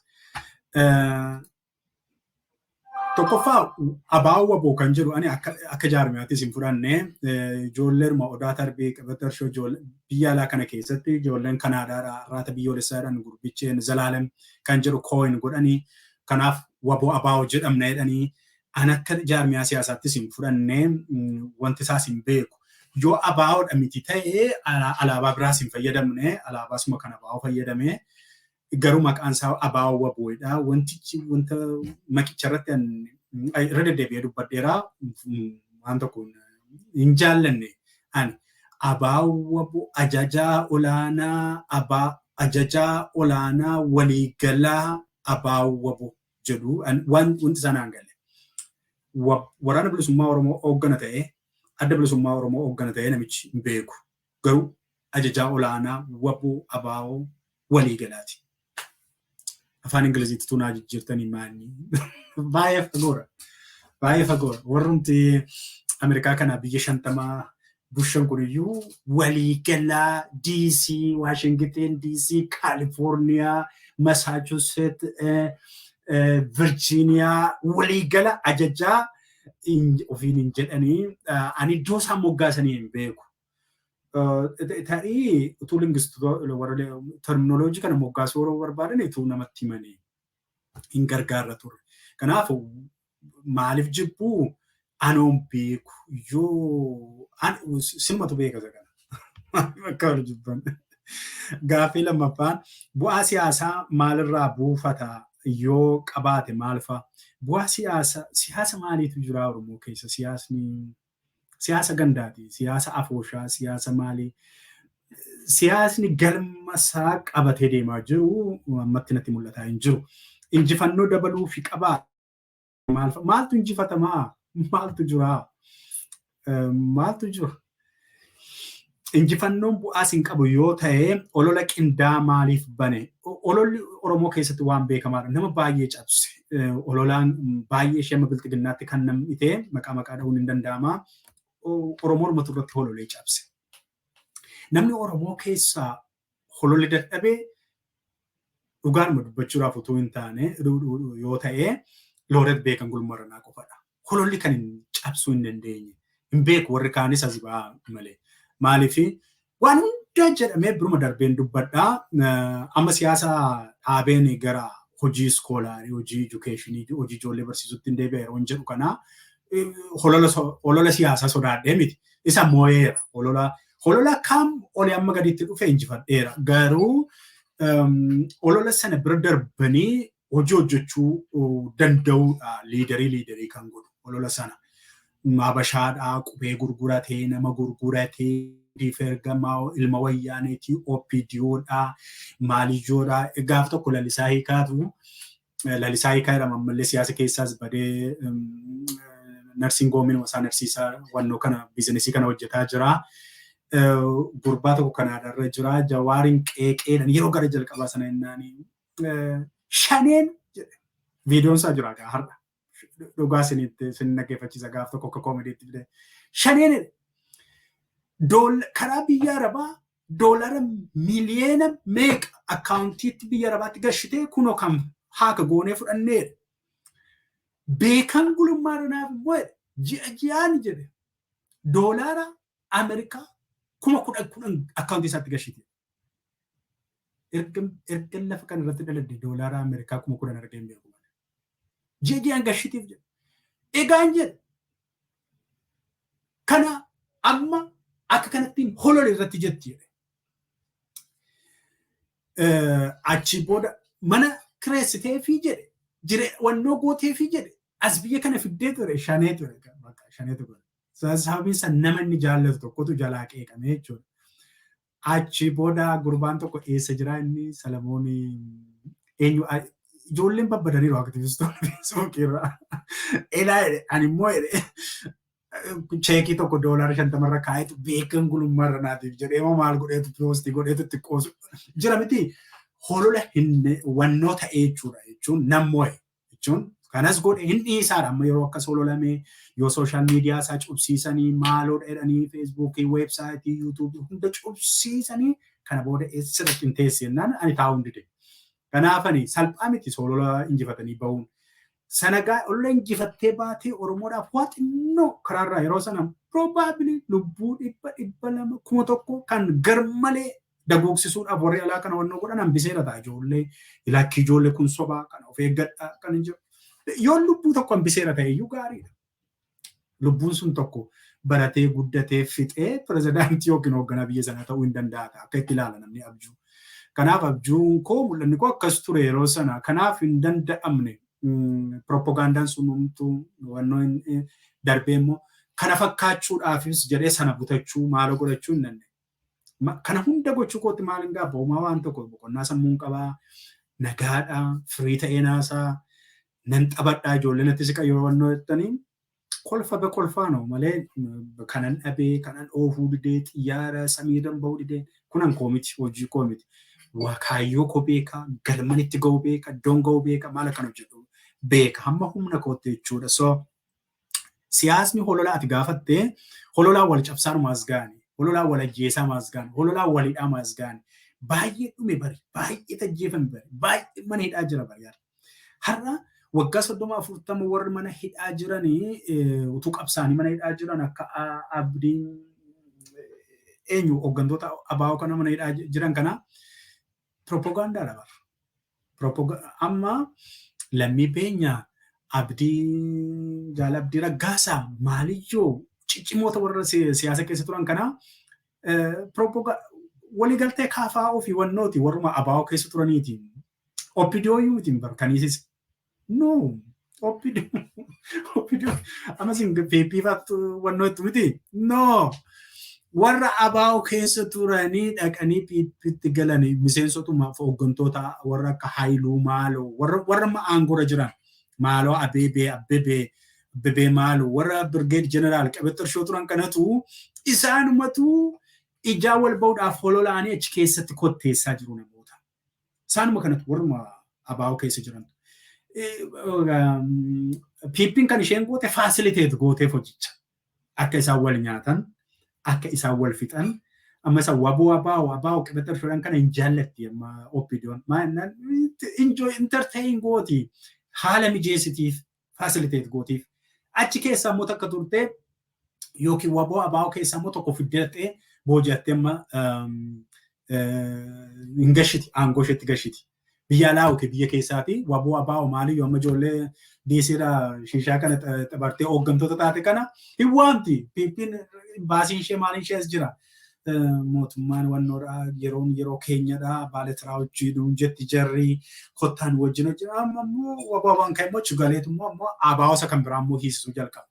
Tokkoffaa, ABO WBO kan jedhu ani akka jaarmiyaattis hin fudhanne. Ijoolleeruma Odaa Tarbii Qabatarshoo biyya alaa kana keessatti ijoolleen Kanaadaadhaa Arraata Biyyoolessaadhaan gurbicheen Zalaalem kan jedhu coin godhanii, kanaaf WBO ABO jedhamna jedhanii. An akka jaarmiyaa siyaasaattis hin fudhanne, wanti isaas hin beeku. Yoo ABOdha miti ta'e, alaabaa biraas hin fayyadamne, alaabaa suma kan ABO fayyadame, garuu maqaan isaa ABO WBOdha. Wantichi wanta maqicha irratti irra deddeebi'ee dubbadheera, waan tokko hin jaallanne ani. ABO WBO ajajaa olaanaa ABO, ajajaa olaanaa waliigalaa ABO WBO jedhu waan wanti sanaan gale. Waraana Bilisummaa Oromoo hooggana ta'ee, Adda Bilisummaa Oromoo hooggana ta'ee namichi hin beeku. Garuu ajajaa olaanaa WBO ABO waliigalaati. Afaan Ingiliziitti tunaa jijjiirtanii maali? Baay'ee fagoodha. Baay'ee fagoodha. Warrumti Ameerikaa kana biyya 50 bushan kuniyyuu waliigalaa DC, Washington DC, Kaalifoorniyaa, Massachusetts, Virgiiniyaa waliigala ajajaa ofiin hin jedhanii, ani iddoo isaan moggaasanii hin beeku. Ta'ii utuu linguistoota warra terminology kana moggaasuu yeroo barbaadan utuu namatti himanii hin gargaarra turre. Kanaaf maaliif jibbuu anoon beeku, yoo simmatu beeka isa kana. Akka wal jibban. Gaaffii lammaffaan, bu'aa siyaasaa maalirraa buufata yoo qabaate maal fa'a? Bu'aa siyaasaa, siyaasa maaliitu jira Oromoo keessa? Siyaasni siyaasa gandaati, siyaasa afooshaa, siyaasa maalii? Siyaasni galma isaa qabatee deemaa jiru ammatti natti mul'ataa hin jiru. Injifannoo dabaluu fi qabaa maal fa'a? Maaltu injifatamaa? Maaltu jiraa? Maaltu jira? Injifannoon bu'aas hin qabu yoo ta'e, olola qindaa maaliif bane? Ololli Oromoo keessatti waan beekamaadha. Nama baay'ee cabse. Ololaan baay'ee ishee amma Bilxiginnaatti kan namni ta'e maqaa maqaa dha'uun hin danda'ama. Oromoo ormatu irratti hololee cabse. Namni Oromoo keessaa hololli dadhabee, dhugaanuma dubbachuudhaaf utuu hin taane yoo ta'e, Looret Beekan Gulmaranaa qofadha. Hololli kan hin cabsuu hin dandeenye. Hin beeku, warri kaanis as ba'aa malee. Maaliif waan hunda jedhamee biruma darbeen dubbadhaa. Amma siyaasa dhaabeen gara hojii scholarii, hojii educationii, hojii ijoollee barsiisutti hin deebi'a yeroo hin jedhu kana holola siyaasaa sodaadhee miti. Isa moo'eera. Holola kam olii amma gaditti dhufe injifadheera. Garuu olola sana bira darbanii hojii hojjechuu danda'uudha leaderii kan godhu olola sana. Habashaadhaa qubee gurguratee, nama gurguratee, ergamaa ilma Wayyaaneetii, OPDOdhaa, maaliyyoodhaa. Gaaf tokko Lalisaa Hiikaatu, Lalisaa Hiikaa jedhama, ammallee siyaasa keessaas badee nursing homeinuma isaa narsiisaa wannoo kana businessii kana hojjetaa jira. Gurbaa tokko Kanaadaarra jira. Jawaariin qeeqeedhaan yeroo gara jalqabaa sana innaani shaneen jedhe. Viidiyoon isaa jira gaa har'a. Dhugaa isinitti isin dhaggeeffachiisa, gaaf tokko akka comedyitti fide. Shaneen karaa biyya Arabaa doolara miliyeena meeqa accountiitti biyya Arabaatti gashitee kunoo kan haaka goonee fudhanneedha. Beekan Gulummaa Irranaaf immoo ji'a ji'aan jedhe doolaara Ameerikaa 10,000 10,000 accountii isaatti gashite. Erga lafa kana irratti dhaladhe doolaara Ameerikaa 10,000 argee hin beeku. Ji'a ji'aan gashitiif jedhe. Egaan jedhe kana amma akka kanattiin holole irratti jetti jedhe. Achi booda mana kireessiteefii jedhe, jire wannoo gooteefii jedhe, as biyya kana fiddee ture, shanee ture, shanee ture. Sababiin isaa nama inni jaallatu tokkotu jalaa qeeqame jechuudha. Achi booda gurbaan tokko eessa jira, inni Salamoon eenyu, ijoolleen babbadaniiru aktivistoonni Feesbuukii irraa. Elaa jedhe, ani immoo jedhe Cheekii tokko $50rra kaa'etu beekan gulummaarra naatiif jedhee maal godheetu post godheetu itti qoosu jira miti. Holola hin wannoo ta'ee jechuudha, jechuun nammo'e jechuun kanas godhe hin dhiisaadha. Amma yeroo akkas hololamee yoo social media isaa cubsiisanii, maaloo jedhanii, Facebookii, websiteii, YouTubeii hunda cubsiisanii, kana booda eessa hin teesse jennaan ani taa'uu hin dide. Kanaaf ani salphaa miti holola injifatanii bahuun. Sanagaa holola injifattee baatee Oromoodhaaf waa xinnoo karaarraa yeroo sana probably lubbuu 100, 200, 1000 kan garmalee daguugsisuudhaaf warri alaa kana wannoo godhan hambiseera ta'a. Ijoollee lakkii, ijoollee kun sobaa, kana of eeggadhaa kan hin jiru. Yoo lubbuu tokko hambiseera ta'e iyyuu gaariidha. Lubbuun sun tokko baratee guddatee fixee pirezidaantii yookiin hoogganaa biyya sanaa ta'uu hin danda'a akka itti ilaala namni abjuu. Kanaaf abjuun koo, mul'anni koo akkas ture yeroo sana. Kanaaf hin danda'amne. Propagandaan sun homtuu wannoo darbee immoo kana fakkaachuudhaafis jedhee sana butachuu, maaloo godhachuu hin dandeenye. Kana hunda gochuu kootti maal hin gaabba? Homaa waan tokko boqonnaa sammuun qabaa, nagaadhaa, firii ta'ee naasaa, nan taphadhaa, ijoollee natti siqa yeroo wannoo jettanii kolfa be kolfaanoo malee kanan dhabee, kanan oofuu didee, xiyyaara samiirran bahuu didee, kunan koo miti, hojii koo miti. Waa kaayyoo koo beeka, galman itti ga'uu beeka, iddoon ga'uu beeka, maal akkan hojjedhu beeka hamma humna kootti jechuudha. So siyaasni holola ati gaafattee, hololaan wal cabsaanumaas ga'ani, hololaan wal ajjeesaamaas ga'ani, hololaan wal hidhaamaas ga'ani. Baay'ee dhume bari, baay'ee tajjeefame bari, baay'ee mana hidhaa jira bari. Har'a waggaa 30, 40 warri mana hidhaa jiranii, utuu qabsaanii mana hidhaa jiran, akka Abdiin eenyu, hooggantoota ABO kana mana hidhaa jiran kana piroopagaandaadha bara. Amma Lammii Beenyaa, Abdii Jaala, Abdii Raggaasaa, maaliyyoo ciccimoota warra siyaasa keessa turan kana waliigaltee kaafaa ofii wannooti warruma ABO keessa turaniiti. OPDO yuutiin barkaniisis. No. OPDO. OPDO. Amma isin PP faattu wannoo itti miti. No. Warra ABO keessa turanii dhaqanii PPtti galanii, miseensotuma hooggantoota warra akka Haayiluu Maaloo, warra amma aangoorra jiran, Maaloo Abeebee, Abbebee, Abbebee Maaloo, warra Birgeed Jeneraal Qabexxirshoo turan kanatu isaanumatu ijaa wal ba'uudhaaf hololaanii achi keessatti kotteessaa jiru namoota. Isaanuma kanatu warruma ABO keessa jiran. PP'n kan isheen goote facilitate gooteef hojicha. Akka isaan wal nyaatan, akka isaan wal fixan, amma isa waboo ABO ABO qabexxirshoo kana hin jaallatti amma OPDO'n. Maal enjoy entertain gooti, haala mijeessitiif, facilitate gootiif. Achi keessa immoo takka turtee yookiin waboo ABO keessa immoo tokko fiddeettee booji'attee amma hin gashiti, aangoo isheetti gashiti. Biyya alaa yookiin biyya keessaati waboo ABO maaliyyuu amma ijoollee diisiidha shiishaa kana xabartee hooggantoota taate kana hin waamti. PP'n baasiin ishee maaliin ishee as jira. Mootummaan wannoodha, yeroon yeroo keenyadha, baaletiraa hojii jetti, jarri kottaan wajjin hojii. Amma immoo waboo ABO'n kan immoo chugaleetu immoo ammoo ABO isa kan biraa immoo hiisisuu jalqaba.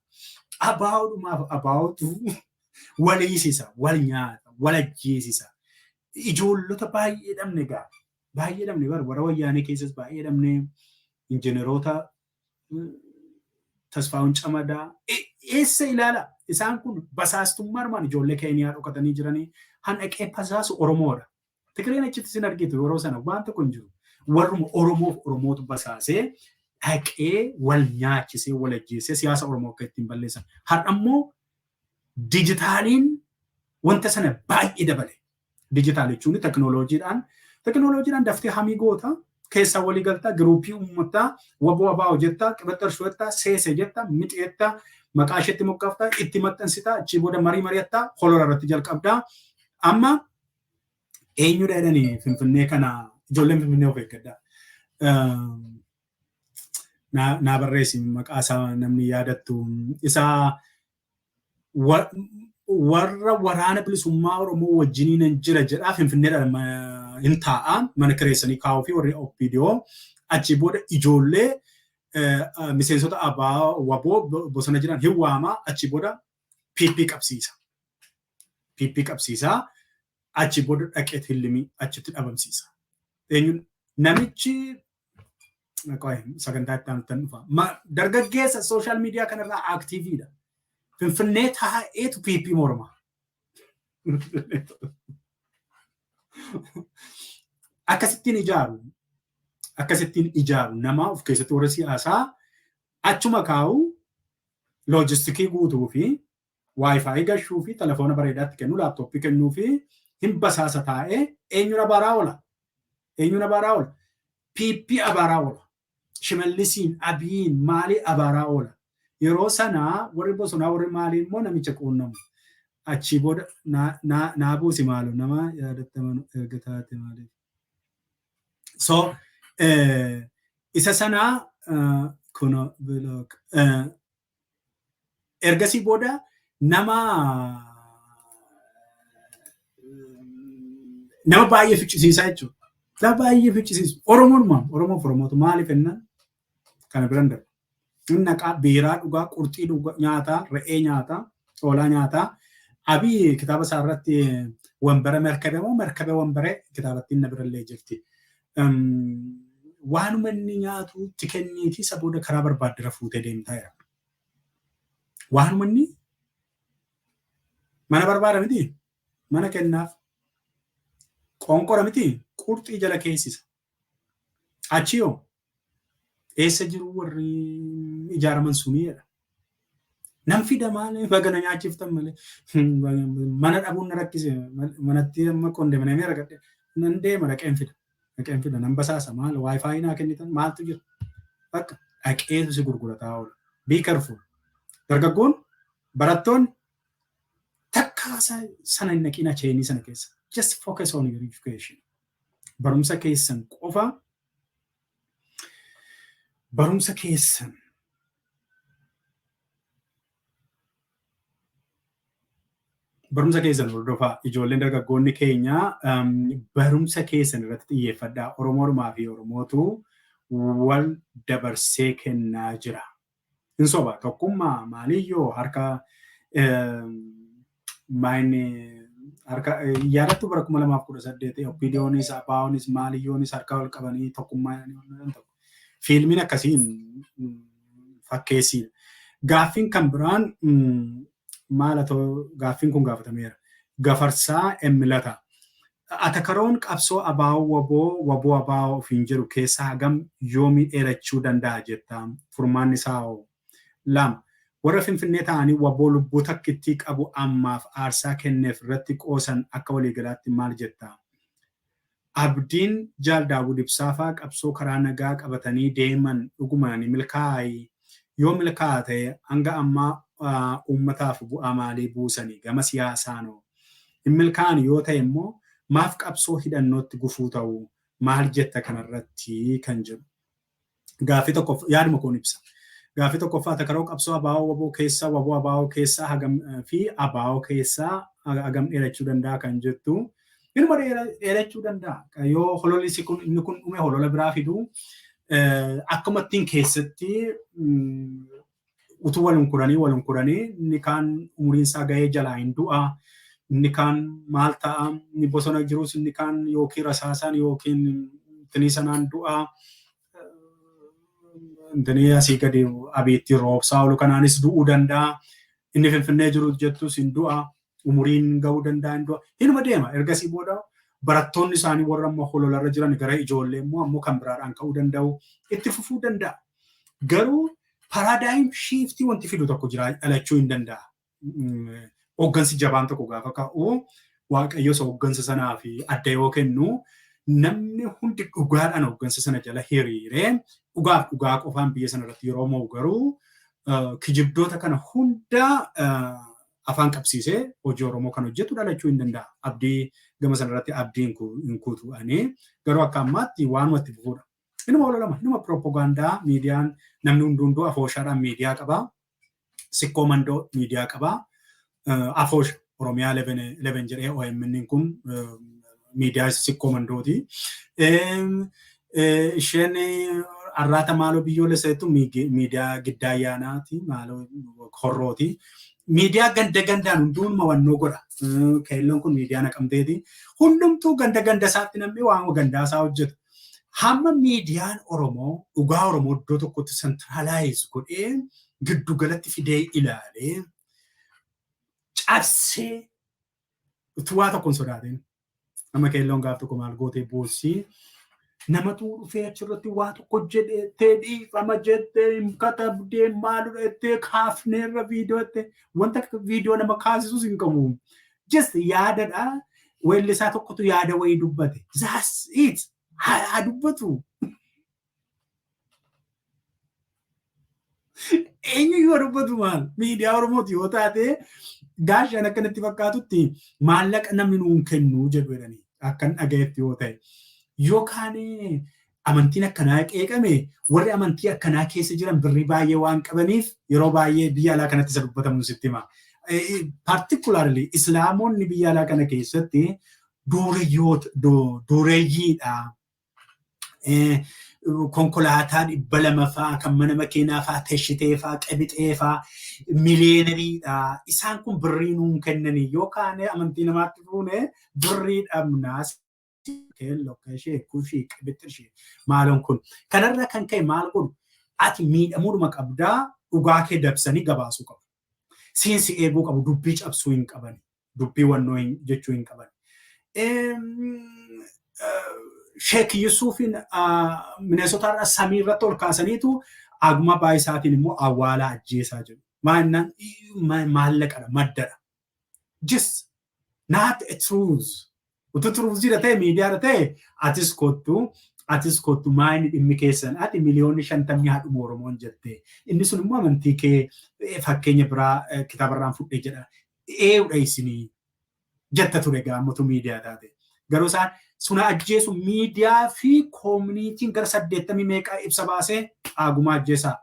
ABOdhumaaf ABOtu wal hiisisa, wal nyaata, wal ajjeesisa. Ijoollota baay'ee dhabne gaa. Baay'ee dhabne bar, warra wayyaanee keessas baay'ee dhabne, injineroota Tasfaa'uun Camadaa eessa ilaala, isaan kun basaastummaa ijoollee Keeniyaa dhokatanii jiranii han dhaqee basaasu Oromoodha. Tigreen achitti sin argitu, yeroo sana waan tokko hin jiru. Warruma Oromoof Oromootu basaasee dhaqee wal nyaachisee wal ajjeesee siyaasa Oromoo akka ittiin balleessan. Har'a immoo dijitaaliin wanta sana baay'ee dabale. Digital jechuun teknooloojiidhaan daftee hamii goota, keessaa walii galtaa, groupii uummataa, waboo ABO jettaa, qibxarshuu jettaa, seese jettaa, mixi jettaa, maqaa isheetti moggaaftaa, itti maxxansitaa, achii booda marii mari'attaa, holola irratti jalqabdaa. Amma eenyudha jedhanii Finfinnee kana, ijoolleen Finfinnee of eeggadhaa. Naa barreessi maqaa isaa namni yaadattu. Isaa warra Waraana Bilisummaa Oromoo wajjiniin jira jedhaa Finfinneedha hin taa'a, mana kireessanii kaa'uu fi warri OPDO achii booda ijoollee miseensota ABO waboo bosona jiran hin waama, achii booda PP qabsiisa. PP qabsiisaa, achii booda dhaqee hillimii achitti dhabamsiisa. Eenyuun namichi sagantaa itti aanutti dhufa. Dargaggeessa social media kanarraa activeiidha. Finfinnee taa'eetu PP morma. Akkasittiin ijaaru. Akkasittiin ijaaru nama of keessatti warra siyaasaa achuma kaa'u, loojistikii guutuu fi WiFi gashuu fi telefoona bareedaatti kennu, laaptooppii kennuu fi hin basaasa taa'ee eenyuun abaaraa oola? Eenyuun abaaraa oola? PP abaaraa oola. Shimallisiin, Abiyiin maalii abaaraa oola? Yeroo sana warri bosonaa, warri maalii immoo namicha quunnamu. Achii booda naa buusi maaloo, nama yaadattaman erga taate maaliif? So isa sanaa kun ergasii booda nama baay'ee ficcisiisaa jechuudha. Nama baay'ee ficcisiisu. Oromoon Oromoof Oromootu maaliif jennaan kana biran darba. Inni naqaa biiraa dhugaa, qurxii dhugaa nyaataa, re'ee nyaataa, hoolaa nyaataa. Abiy kitaaba isaa irratti wanbara merkabe moo merkabe wanbaree kitaabattiin na birallee jirti. Waanuma inni nyaatu itti kenniitii isa booda karaa barbaaddera fuutee deemtaa jira. Waanuma inni mana barbaada miti, mana kennaaf, qonqora miti, qurxii jala keessisa. Achi yoo eessa jiru warri ijaaraman sunii jedha. Nan fida, maali bagana nyaachiftan malee, mana dhabuun na rakkise, manatti amma kondominiyeemii argadhe, nan deema, dhaqeen fida, nan basaasa, maal WiFi naa kennitan, maaltu jira, bakka dhaqeetu si gurgurataa oola. Be careful. Dargaggoon, barattoonni takka sana hin naqina cheenii sana keessa. Just focus on your education. Barumsa keessan qofa, barumsa keessan, barumsa keessan hordofaa. Ijoolleen, dargaggoonni keenya, barumsa keessan irratti xiyyeeffadhaa. Oromoodhumaa fi Oromootu wal dabarsee kennaa jira. Hin soba, tokkummaa maaliyyoo harka maayini harka yaadattu bara 2018 OPDOnis, ABOnis, maaliyyoonis harka wal qabanii tokkummaa tokko. Fiilmiin akkasiin fakkeessiidha. Gaaffiin kan biraan maal haa, gaaffiin kun gaafatameera. Gafarsaa Emmilata. Atakaroon qabsoo ABO WBO, WBO ABO ofiin jedhu keessaa hagam yoomii dheerachuu danda'a jetta? Furmaanni isaa hoo? Lama. Warra Finfinnee ta'anii WBO lubbuu takkittii qabu ammaaf aarsaa kenneef irratti qoosan akka waliigalaatti maal jetta? Abdiin Jaal Daawud Ibsaafaa qabsoo karaa nagaa qabatanii deeman dhugumaan ni milkaa'aa? Yoo milkaa'a ta'e hanga ammaa uummataaf bu'aa maalii buusanii gama siyaasaanoo? Hin milkaa'an yoo ta'e immoo maaf qabsoo hidhannootti gufuu ta'u? Maal jetta kanarratti kan jedhu. Gaaffii tokko yaaduma koon ibsa. Gaaffii tokkoffaa, takaroo qabsoo ABO WBO keessaa, WBO ABO keessaa hagam fi ABO keessaa hagam dheerachuu danda'a kan jettu. Inuma dheerachuu danda'a. Yoo hololli kun inni kun dhume holola biraa fidu, akkuma ittiin keessatti utuu walum kuranii inni kaan umuriin isaa gahee jalaa hin du'a. Inni kaan maal ta'a? Inni bosona jirus inni kaan yookiin rasaasaan yookiin tinii sanaan du'a. Inni asii gadi abiitti roobsaa oolu kanaanis du'uu danda'a. Inni Finfinnee jiru jettus hin du'a. Umuriin gahuu danda'a, hin du'a. Inuma deema. Ergasii booda barattoonni isaanii warra ammoo hololarra jiran gara ijoollee immoo ammoo kan biraadhaan ka'uu danda'u. Itti fufuu danda'a. Garuu paradigm shiftii wanti fidu tokko jira, dhalachuu hin danda'a. Hooggansi jabaan tokko gaafa ka'u, Waaqayyo isa hooggansa sanaa fi adda yoo kennu, namni hundi dhugaadhaan hooggansa sana jala hiriiree dhugaaf dhugaa qofaan biyya sana irratti yeroo mo'u, garuu kijibdoota kana hunda afaan qabsiisee hojii Oromoo kan hojjetu dhalachuu hin danda'a. Abdii gama sana irratti abdii hin kuutu ani, garuu akka ammaatti waanuma itti fufuudha. Inuma ololama, inuma piroopagaandaa miidiyaan namni hunduu afooshaadhaan miidiyaa qabaa. Sikkoo Mandoo miidiyaa qabaa. Afoosha Oromiyaa 11 jedhee OMN kun miidiyaa Sikkoo Mandooti. Isheen Arraata maaloo biyyoolessa jettu miidiyaa Giddaa Ayyaanaati, maaloo Horrooti. Miidiyaa ganda gandaan hundumaa wannoo godha. Keelloon kun miidiyaa Naqamteeti. Hundumtuu ganda ganda isaatti namni waan gandaa isaa hojjeta. Hamma miidiyaan Oromoo dhugaa Oromoo iddoo tokkotti centralize godhee giddu galatti fidee ilaalee Cabsee utuu waa tokko hin sodaatin. Amma keelloon gaaf tokko maal gootee boossii, namatu dhufee achirratti waa tokko jedhee, dhiifama jettee hin katabdee, maaludha jettee, kaafneerra viidiyoo jettee, wanta viidiyoo nama kaasisus hin qabu. Just yaadadha. Weellisaa tokkotu yaada wayii dubbate. That's it. Haa dubbatu. Eenyu yoo dubbatu maal? Miidiyaa Oromooti yoo taate, gaashaan akkanatti fakkaatutti maallaqa namni nuun kennu jedhu jedhanii akkan dhagayetti yoo ta'e. Yookaan amantiin akkanaa qeeqame, warri amantii akkanaa keessa jiran birrii baay'ee waan qabaniif, yeroo baay'ee biyya alaa kanatti isa dubbatamu sitti hima. Particularly Islaamonni biyya alaa kana keessatti dureeyyiidha. Konkolaataa 200 fa'aa kan mana makiinaa fa'aa, teshitee fa'aa, qabixee fa'aa, millionaireiidha. Isaan kun birrii nuun kennanii yookaan amantii namaatti fuune birrii dhabnaa. Keelloo ishee kushii qabixxishee maaloon kun kanarra kan ka'e maal godhu? Ati miidhamuudhuma qabdaa, dhugaa kee dabsanii gabaasuu qabu. Seensi eeguu qabu, dubbii cabsuu hin qaban, dubbii wannoo jechuu hin qaban. Sheek Yusuufiin Mineesotaarraa samii irratti ol kaasaniitu aguma baay'isaatiin immoo awwaalaa ajjeesaa jiru. Maallaqadha, maddadha. Just not a truth. Utuu truth jira ta'e, miidiyaadha ta'e, atis kottu, atis kottu, maayini dhimmi keessan, ati miliyoonni 50 haadhuma Oromoon jette. Inni sun immoo amantii kee fakkeenya biraa kitaabarraan fudhee jedha. Ee'uudha isinii jetta ture gaammotu miidiyaa taate. Garuu isaan suna ajjeesu, miidiyaa fi communityn gara 80 meeqaa ibsa baasee, agumaa ajjeesaa.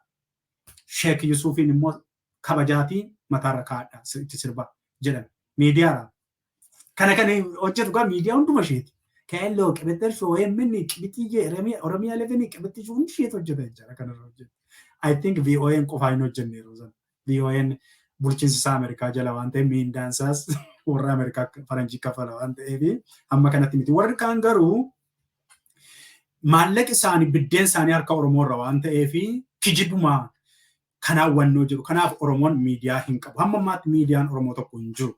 Sheek Yusuufiin immoo kabajaatii mataarra kaa'adha, itti sirba jedhan miidiyaadha. Kana kan hojjetu gaa miidiyaa hunduma isheeti. Keelloo, qibixxirshoo, OMN, qibixxiyyee, Oromiyaa 11, qibixxishoo hundi isheetu hojjeta jechaadha kanarra hojjetu. I think VOA'n qofaa hin hojjenne yeroo sana. VOA'n bulchiinsi isaa Ameerikaa jala waan ta'eef, miindaan isaas warra Ameerikaa faranjii kafala waan ta'eef, hamma kanatti miti. Warri kaan garuu maallaqi isaanii, biddeen isaanii harka Oromoo irra waan ta'eef, kijibuma kanaan wannoo jiru. Kanaaf Oromoon miidiyaa hin qabu. Hamma ammaatti miidiyaan Oromoo tokko hin jiru.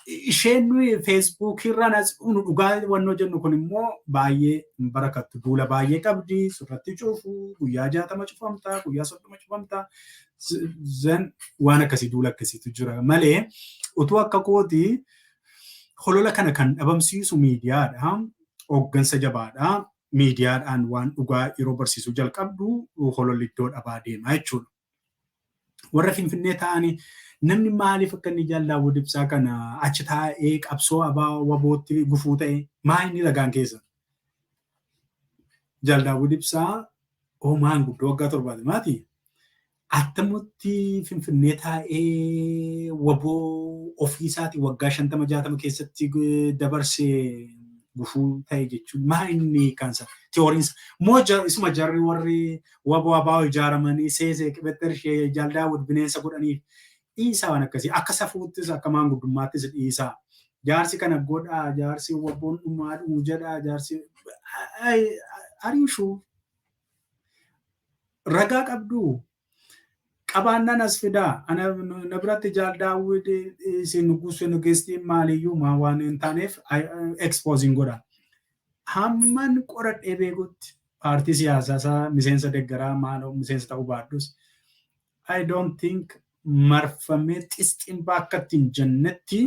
Isheen nuyi Feesbuukii irraan as nu dhugaa wannoo jennu kun immoo baay'ee hin barakattu. Duula baay'ee qabdi. Sirratti cufu. Guyyaa 60 cufamta. Guyyaa 30 cufamta. Then waan akkasii, duula akkasiitu jira malee, utuu akka kooti holola kana kan dhabamsiisu miidiyaadha. Hooggansa jabaadha. Miidiyaadhaan waan dhugaa yeroo barsiisuu jalqabdu hololli iddoo dhabaa deema jechuudha. Warra Finfinnee ta'anii namni maaliif akka inni Jaal Ibsaa kana achi taa'ee qabsoo abaa wabootti gufuu ta'e, maa inni ragaan keessa? Jaal Daawud Ibsaa hoomaan guddoo waggaa 70ti. Attamitti Finfinnee taa'ee waboo ofiisaatii waggaa 50 60 keessatti dabarsee gufuu ta'e jechuun maa inni kansa theorynsa moo isuma jarri warri waboo abaa ijaaramanii seesee qibexxer ishee Jaal Daawud bineensa godhaniif dhiisaa, waan akkasii akka safuuttis akka maanguddummaattis dhiisaa. Jaarsi kana godhaa, jaarsi waboon dhumaa dhumu jedhaa, jaarsi ariishuu ragaa qabdu qabaannaan as fidaa. Ana na biratti Jaal Daawud isin nugusu nugestiin maaliyyuu maa waan hin taaneef exposing godha. Hamman qoradhee beekutti, paartii siyaasaa isaa miseensa deeggaraa maaloo miseensa ta'uu baadhus, I don't think marfamee xisxiin bakka ittiin jennetti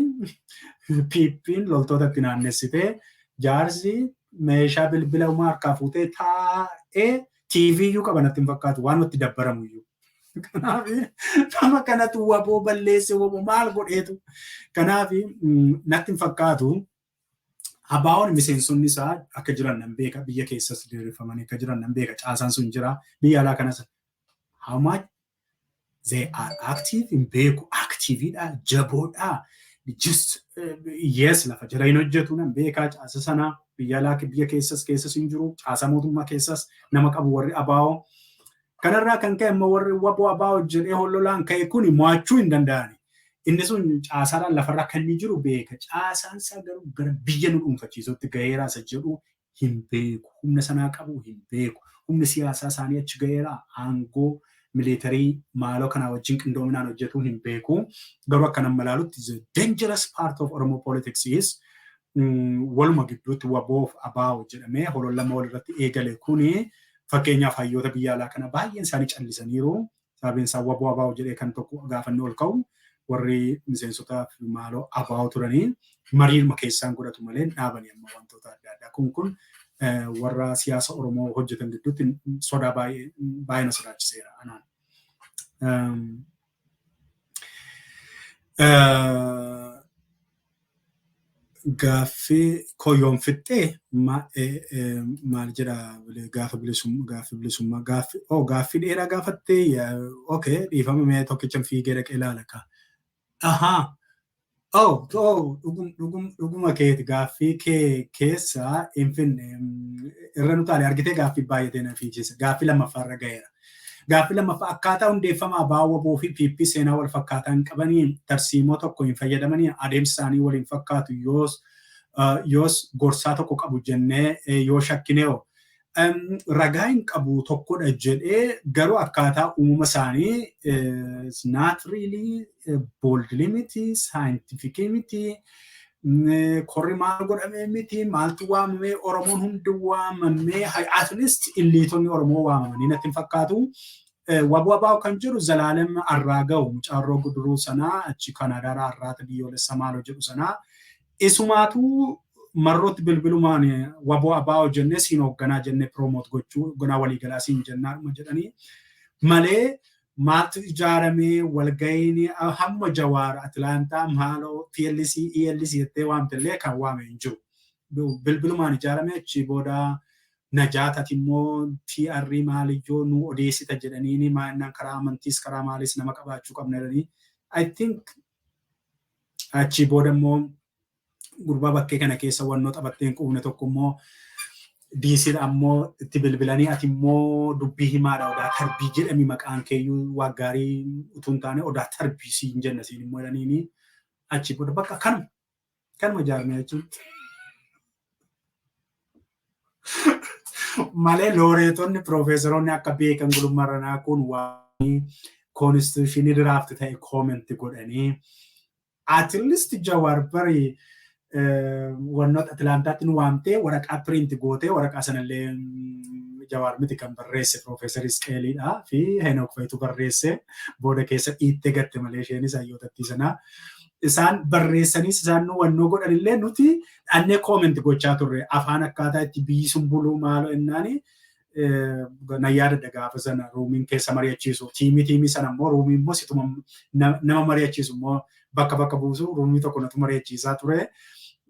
PP'n loltoota itti naannessitee, jaarsi meeshaa bilbila uumaa harkaa fuutee taa'ee TV iyyuu qaba natti hin fakkaatu, waan itti dabbaramu iyyuu. Kanaaf nama kanatu waboo balleesse, waboo maal godheetu, kanaaf natti hin fakkaatu. Abaawoon miseensonni isaa akka jiran nan beeka, biyya keessas diriirfamanii akka jiran nan beeka, caasaan sun jira, biyya alaa kanas how much they are active hin beeku, activeidha, jaboodha, just yes, lafa jala hin hojjetu nan beeka. Caasa sana biyya alaa biyya keessas keessas hin jiru, caasa mootummaa keessas nama qabu warri abaawoo. Kanarraa kan ka'e immoo warri waboo abaawoo jedhee hollolaan ka'e kun mo'achuu hin danda'ani. Inni sun caasaadhaan lafarra kan inni jiru beeka. Caasaan isaa garuu gara biyya nu dhuunfachiisutti gaheeraa isa jedhu hin beeku. Humna sanaa qabu hin beeku. Humni siyaasaa isaanii achi gaheeraa, aangoo Military maaloo kanaa wajjin qindoominaan hojjetuu hin beeku. Garuu akka nama ilaalutti, the dangerous part of Oromo politics is waluma gidduutti WBOf ABO jedhamee holollama walirratti eegale kuni, fakkeenyaaf, hayyoota biyya alaa kana baay'een isaanii callisaniiru. Sababiin isaa WBO ABO jedhee kan tokko gaafanni ol ka'u, warri miseensota maaloo ABO turanii mariirma keessaan godhatu malee dhaabanii amma wantoota adda addaa. Kun warra siyaasa Oromoo hojjetan gidduutti sodaa baay'ee baay'ee na sodaachiseera anaan. Gaaffii koyyoon fixxee maal jedha? Gaafa bilisummaa, gaaffii bilisummaa, gaaffii, oh, gaaffii dheeraa gaafattee. Okay, dhiifama, mee tokkicha fiigee dhaqee ilaala ka. Ahaa. Oh, dhugum dhugum dhuguma keeti, gaaffii kee keessa hin finne, irra nu taale argitee, gaaffii baay'atee na fiichisa. Gaaffii lammaffaa irra ga'eera. Gaaffii lammaffaa: akkaataa hundeeffama ABO, WBO fi PP seenaa wal fakkaataa hin qabanii, tarsiimoo tokko hin fayyadamanii, adeemsi isaanii waliin fakkaatu, yoos gorsaa tokko qabu jennee yoo shakkineeoo? Ragaa hin qabu tokkodha jedhee, garuu akkaataa uumama isaanii not really boldly miti, scientific miti, korri maal godhamee miti, maaltu waamamee, Oromoon hundi waamamee, at least eliteonni Oromoo waamamanii natti hin fakkaatu. WBO ABO kan jedhu Zalaalem Arraagawu, mucaarroo guduruu sanaa, achi Kanaadaadhaa, Arraata Biyyoolessa maaloo jedhu sanaa, isumaatu marrootti bilbilumaan WBO ABO jennee siin hoogganaa jennee promote gochuu, hoogganaa waliigalaa siin jennaadhuma jedhanii malee, maaltu ijaaramee, walga'iin hamma Jawaar Atilaantaa maaloo PLC ELC jettee waamtellee kan waame hin jiru. Bilbilumaan ijaarame. Achi booda Najaatati immoo TR maaliyyoo nu odeessita jedhanii, maannaan karaa amantiis karaa maaliis nama qabaachuu qabna jedhanii. I think achi booda immoo gurbaa bakkee kana keessa wannoo taphattee hin quufne tokko immoo diisiidha ammoo itti bilbilanii, ati immoo dubbii himaadha, Odaa Tarbii jedhami, maqaan keeyyuu waa gaarii utuu hin taane Odaa Tarbii siin jenna siin immoo jedhaniini, achi booda bakka kanuma ijaarame jechuudha. Malee looreetonni, piroofeesaroonni akka Beekan Gulummaa kun waan constitutionii draft ta'e comment godhanii, at least Jawaar bari wannoota Atilaantaatti nu waamtee waraqaa print gootee, waraqaa sanallee Jawaar miti kan barreesse, Piroofeesar Isqeeliidha fi Henook Fayituu barreesse, booda keessa dhiittee gatte malee isheenis hayyootattii sanaa. Isaan barreessanis isaan nu wannoo godhanillee nuti dhannee comment gochaa turre, afaan akkaataa itti biyyi sun buluu maaloo ennaani. Na yaadadha, gaafa sana roomiin keessa mari'achiisu teamii sana immoo roomii immoo situma nama mari'achiisu immoo bakka bakka buusu, roomii tokko natu mari'achiisaa ture.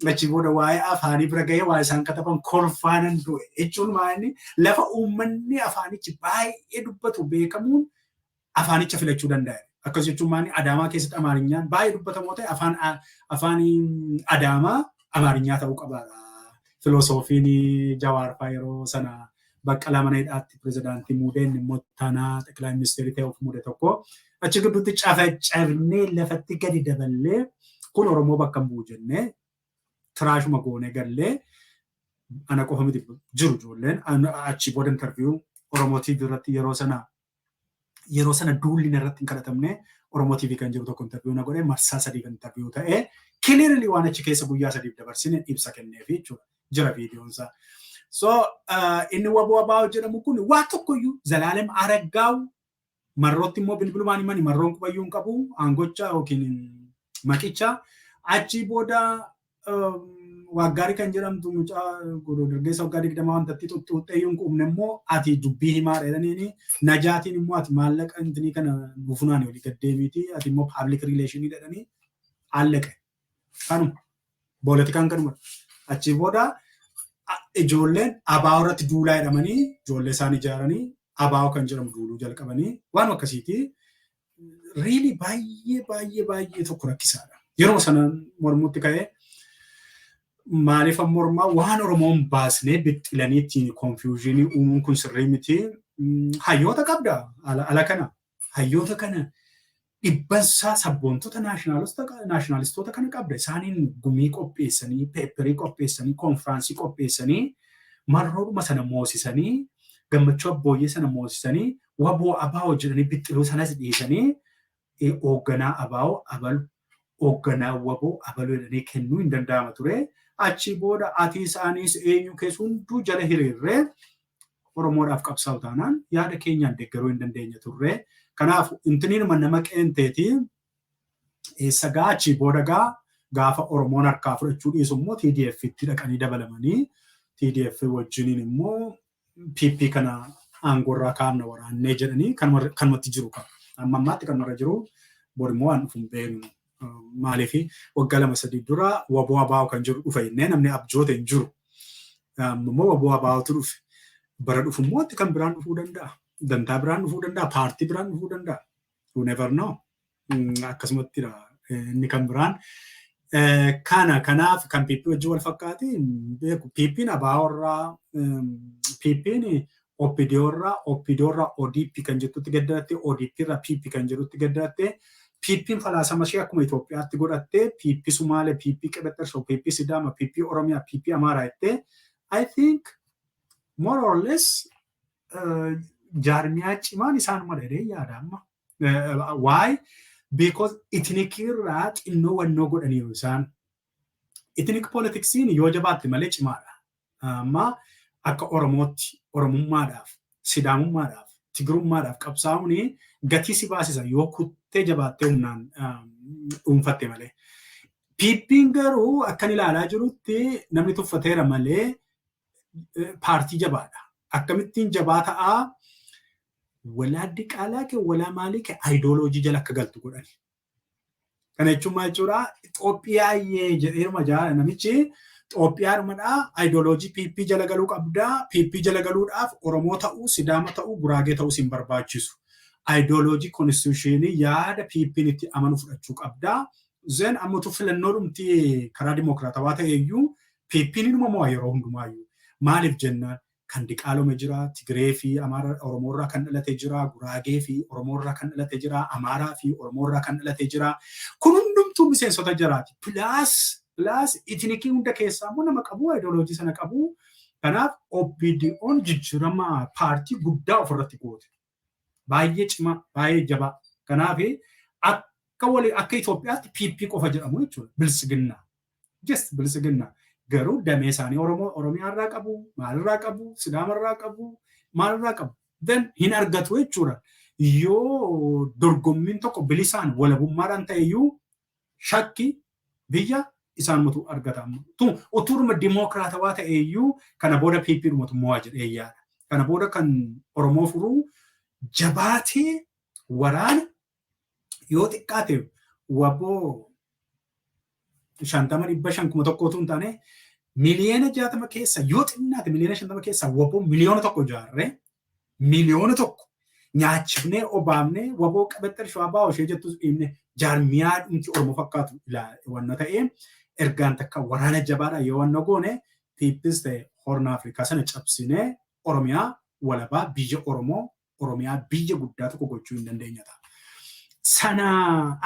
Achi booda waa'ee afaanii bira gahee waa isaan kataban kolfaanan du'e jechuun, maali, lafa uummanni afaanichi baay'ee dubbatu beekamuun afaanicha filachuu danda'a. Akkas jechuun maali, Adaamaa keessatti Amaarinyaan baay'ee dubbatamoo ta'e, afaan Adaamaa Amaarinyaa ta'uu qabaadha. Filosoofiin Jawaar fa'aa yeroo sana Baqqalaa mana hidhaatti pirezidaantii muudee, inni immoo taanaa xeqilaa ministeerii ta'uuf muude tokko. Achi gidduutti cafacafnee lafatti gadi daballee, kun Oromoo bakka hin bu'u jennee trashuma goonee gallee. Ana qofa miti, jiru ijoolleen achi booda interview Oromoo TV irratti, yeroo sana duulli irratti hin kadhatamne, Oromoo TV kan jiru tokko interview na godhee, marsaa 3 kan interview ta'ee, clearly waan achi keessa guyyaa 3f dabarsine ibsa kenneefi jechuudha. Jira viidiyoon isaa. So inni WBO ABO jedhamu kun waa tokkoyyuu Zalaalem Araggaawu marrootti immoo bilbilumaan himani, marroon qubayyuu hin qabu aangocha yookiin maqicha. Achi booda Waaggaarii kan jedhamtu mucaa dargaggeessa waggaa 20 wanta itti xuxxuuxxee hin quubne immoo ati dubbii himaa jedhaniini, Najaatiin immoo ati maallaqa intinii kana buufunaani olii gaddeemiiti, ati immoo public relationii jedhanii allaqe. Kanuma. Poolitikaan kanuma. Achi booda ijoolleen ABO irratti duulaa jedhamanii, ijoollee isaan ijaaranii ABO kan jedhamu duuluu jalqabanii, waan akkasiiti. Really baay'ee baay'ee baay'ee tokko rakkisaadha. Yeroo sana mormutti ka'ee, maaliif mormaa, waan Oromoon baasnee bixxilanii ittiin confusionii uumuun kun sirrii miti. Hayyoota qabda ala kana. Hayyoota kana dhibbansaa sabboontota nationalistoota kana qabda. Isaaniin gumii qopheessanii, paperii qopheessanii, conferenceii qopheessanii, marroodhuma sana moosisanii, Gammachuu Abbooyyee sana moosisanii. WBO ABO jedhanii bixxiluu sanas dhiisanii hoogganaa ABO abalu, hoogganaa WBO abalu jedhanii kennuu hin danda'ama ture. Achi booda ati isaanis eenyu keessa hunduu jala hiriirree Oromoodhaaf qabsaa'u taanaan yaada keenyaan deeggaruu hin dandeenya turre. Kanaaf intiniinuma nama qeenteeti. Eessa gaa achii booda gaa gaafa Oromoon harkaa fudhachuu dhiisu immoo TDF itti dhaqanii dabalamanii TDF wajjiniin immoo PP kana aangoorraa kaafna waraannee jedhanii kanumatti jiru qaba. Amma ammaatti kanumarra jiru, bor immoo waan dhufu hin beeknu. Maaliif, waggaa 2-3 dura WBO ABO kan jiru dhufa jennee namni abjoote hin jiru. Amma immoo WBO ABOtu dhufe. Bara dhufu immoo kan biraan dhufuu danda'a. Dantaa biraan dhufuu danda'a. Paartii biraan dhufuu danda'a. You never know. Akkasumattidha inni kan biraan. Kana kanaaf kan PP wajjin wal fakkaate beeku. PP'n ABO irraa, PP'n OPDO irraa, OPDO irraa ODP kan jettutti gaddaratte, ODP irraa PP kan jedhutti gaddaratte. PP'n falaasama ishee akkuma Itoophiyaatti godhatte, PP Sumaalee, PP Qibexxersoo, PP Sidaama, PP Oromiyaa, PP Amaaraa jettee, I think more or less jaarmiyaa cimaan isaanuma dheedee yaada amma. Why? Because ethnic irraa xinnoo wannoo godhaniiru isaan. Ethnic politicsiin yoo jabaatte malee cimaadha. Amma akka Oromootti Oromummaadhaaf, Sidaamummaadhaaf, Tigirummaadhaaf qabsaa'uun gatii si baasisa yoo kuttee jabaattee humnaan dhuunfatte malee. PP'n garuu akkan ilaalaa jirutti namni tuffateera malee paartii jabaadha. Akkamittiin jabaa ta'aa? Walaa diqaalaa kee walaa maalii kee ayidooloojii jala akka galtu godhani. Kana jechuun maal jechuudha? Xoophiyaayyee jedheeruma namichi Xoophiyaadhumadhaa, ayidooloojii PP jala galuu qabdaa. PP jala galuudhaaf Oromoo ta'uu, Sidaama ta'uu, Guraagee ta'uu sin barbaachisu. Ayidooloojii constitutionii yaada PP'n itti amanu fudhachuu qabdaa. Then ammatu filannoo dhumti karaa dimokiraatawaa ta'e iyyuu PP'n inuma mo'a yeroo hundumaayyuu. Maaliif jennaan, kan diqaalome jira, Tigree fi Amaara Oromoorraa kan dhalate jira, Guraagee fi Oromoorraa kan dhalate jira, Amaaraa fi Oromoorraa kan dhalate jira. Kun hundumtuu miseensota jiraati. Plus ethnicii hunda keessaa immoo nama qabu, ideoloojii sana qabu. Kanaaf OPDO'n jijjiirama paartii guddaa ofirratti goote. Baay'ee cimaa, baay'ee jabaa. Kanaaf akka walii akka Itoophiyaatti PP qofa jedhamu jechuudha. Bilisiginnaa. Just bilisiginnaa. Garuu damee isaanii Oromoo Oromiyaa irraa qabu, maalirraa qabu, Sidaamarraa qabu, maalirraa qabu. Then hin argatu jechuudha. Yoo dorgommiin tokko bilisaan walabummaadhaan ta'e iyyuu shakki biyya isaanumatu argata. Utuuruma dimookiraatawaa ta'e iyyuu kana booda PP dhumatu mo'aa jedhee yaada. Kana booda kan Oromoo furuu jabaatee waraana yoo xiqqaate WBO 50, 500, 1000tu hin taane, 60,000,000 keessa yoo xinnaate 50,000,000 keessa WBO 1,000,000 ijaarree, 1,000,000 nyaachifnee obaafnee, WBO qabattee shawaa baa'oo ishee jettus dhiibne, jaarmiyaa dhumti Oromoo fakkaatu wanna ta'ee ergaan takka waraana jabaadha yoo wanna goone, PPs ta'e Horna Afrikaa sana cabsinee Oromiyaa walabaa, biyya Oromoo, Oromiyaa biyya guddaa tokko gochuu hin dandeenya ta'a. Sana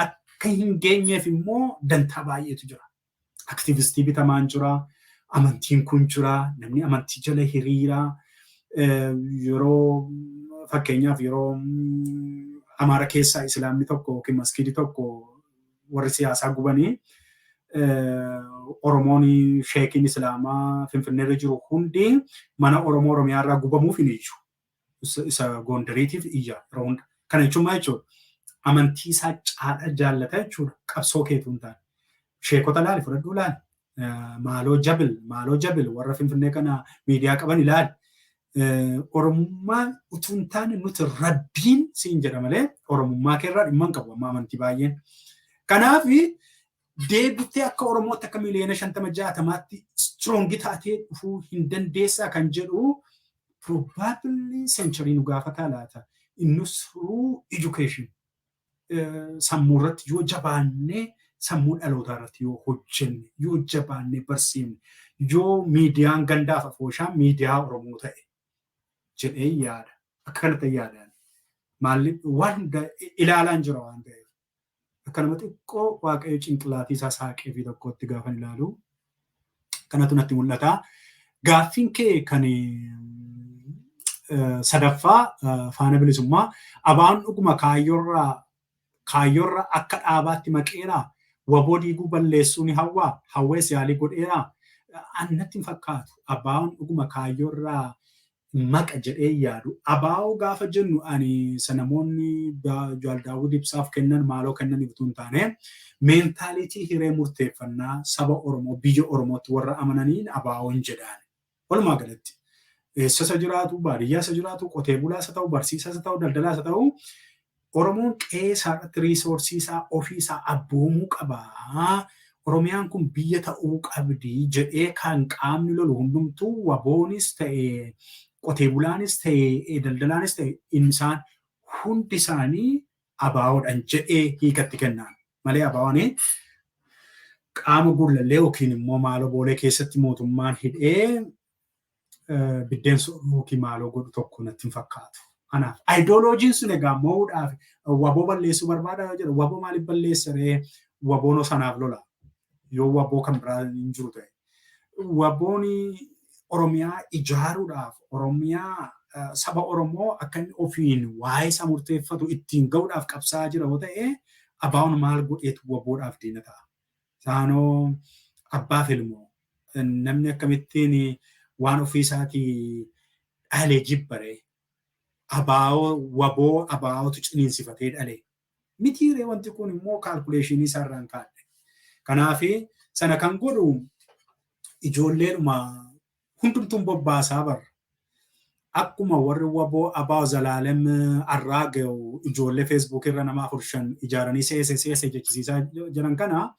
akka hin geenyeef immoo dantaa baay'eetu jira. Aktivistii bitamaan jira, amantiin kun jira, namni amantii jala hiriira, yeroo fakkeenyaaf yeroo Amaara keessaa Islaamni tokko yookiin maskiidii tokko warri siyaasaa gubanii, Oromoon sheekiin Islaamaa Finfinneerra jiru hundi mana Oromoo Oromiyaa irraa gubamuuf hin iyyu. Isa Gondariitiif iyya yeroo hunda. Kana jechuun maal jechuudha? Amantii isaa caala jaallata jechuudha. Qabsoo keetu hin taane. Sheekota ilaali, fudhadhuu ilaali. Maaloo jabil, maaloo jabil, warra Finfinnee kana miidiyaa qaban ilaali. Oromummaa utuu hin taane nuti rabbiin siin jedha malee Oromummaa keerraa dhimma hin qabu amma amantii baay'een. Kanaaf deebitee akka Oromootti akka 50,000,000 60tti strong taatee dhufuu hin dandeessaa kan jedhu probably century nu gaafataa laata. Innus through education sammuu irratti yoo jabaannee, sammuu dhalootaa irratti yoo hojjenne, yoo jabaannee barsiifne, yoo miidiyaan gandaaf afooshaa miidiyaa Oromoo ta'e jedhee yaada. Akka kanatti yaadaan. Maalli waan hunda ilaalaan jira waan ta'eef. Akka nama xiqqoo Waaqayyo cinqilaatii isaa saaqee fi tokkotti gaafan ilaalu kanatu natti mul'ata. Gaaffiin kee kan Sadaffaa, Faana Bilisummaa, ABO'n dhuguma kaayyoorra akka dhaabaatti maqeeraa? WBO diiguu balleessuu ni hawwaa? Hawwees yaalii godheeraa? Annatti hin fakkaatu. ABO'n dhuguma kaayyoorraa maqa jedhee yaadu. ABO gaafa jennu ani isa namoonni Jaal Daawud Ibsaaf kennan maaloo kennaniif utuu hin taane, mentality hiree murteeffannaa saba Oromoo, biyya Oromootti warra amananiin ABO'n jedhaan. Walumaa galatti, eessa isa jiraatu, baadiyyaa isa jiraatu, qotee bulaa isa ta'u, barsiisaa isa ta'u, daldalaa isa ta'u, Oromoon qe'ee isaa irratti resource isaa ofii isaa abboomuu qaba. Oromiyaan kun biyya ta'uu qabdi jedhee kan qaamni lolu hundumtuu, WBOnis ta'e, qotee bulaanis ta'e, daldalaanis ta'e, isaan hundi isaanii ABOdhaan jedhee hiikatti kennaan malee ABO'n qaama Gullallee yookiin immoo maaloo Boolee keessatti mootummaan hidhee biddeen yookiin maaloo godhu tokko natti hin fakkaatu. Kanaaf ideologyn sun egaa mo'uudhaaf WBO balleessuu barbaada jedha. WBO maaliif balleessa ree? WBOn sanaaf lola. Yoo WBO kan biraa hin jiru ta'e. WBOn Oromiyaa ijaaruudhaaf, Oromiyaa saba Oromoo akka inni ofiin waa'ee isaa murteeffatu ittiin ga'uudhaaf qabsaa'aa jira yoo ta'e, ABO'n maal godheetu WBOdhaaf diina ta'a? Saanoo abbaaf ilmoo namni akkamittiin waan ofii isaatii dhalee jibbaree ABO WBO ABOtu ciniinsifatee dhalee. Mitiiree, wanti kun immoo calculation isaarraan kaa'e. Kanaaf sana kan godhu ijoolleedhuma hundumtuun bobbaasaa barra. Akkuma warri WBO ABO Zalaalem Arraaga'u ijoollee Facebook irra nama afur shan ijaaranii seese seese jechisiisaa jiran kana,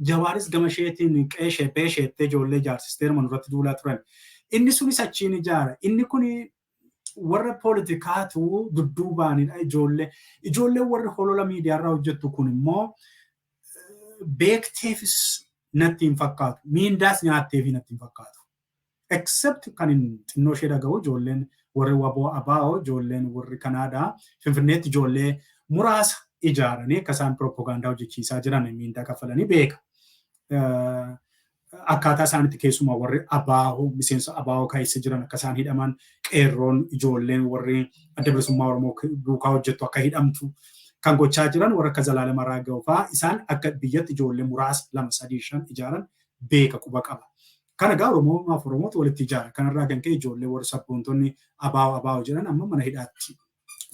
Jawaaris gama isheetiin qeeshee beesheettee ijoollee ijaarsistee irratti duulaa turan. Inni sunis achiin ijaara. Inni kun warra poolitikaatu dudduubaanidha ijoollee. Ijoollee warri holola miidiyaarraa hojjettu kun immoo beekteefis natti hin fakkaatu. Miindaas nyaatteefi natti hin fakkaatu. Except kan xinnoo ishee dhaga'u, ijoolleen warri WBO ABO, ijoolleen warri Kanaadaa Finfinneetti ijoollee muraasa ijaaranii akka isaan piroopagaandaa hojjechiisaa jiran miindaa kaffalanii beeka. Akkaataa isaanitti keessumaa warri ABO, miseensa ABO keessa jiran akka isaan hidhaman, qeerroon ijoolleen warri Adda Bilisummaa Oromoo duukaa hojjettu akka hidhamtu kan gochaa jiran warra akka Zalaalem Arraaga'u fa'aa, isaan akka biyyatti ijoollee muraasa lama, sadii, shan ijaaran beeka, quba qaba. Kana egaa Oromoof Oromootu walitti ijaara. Kanarraa kan ka'e ijoollee warri sabboontonni ABO ABO jedhan amma mana hidhaatti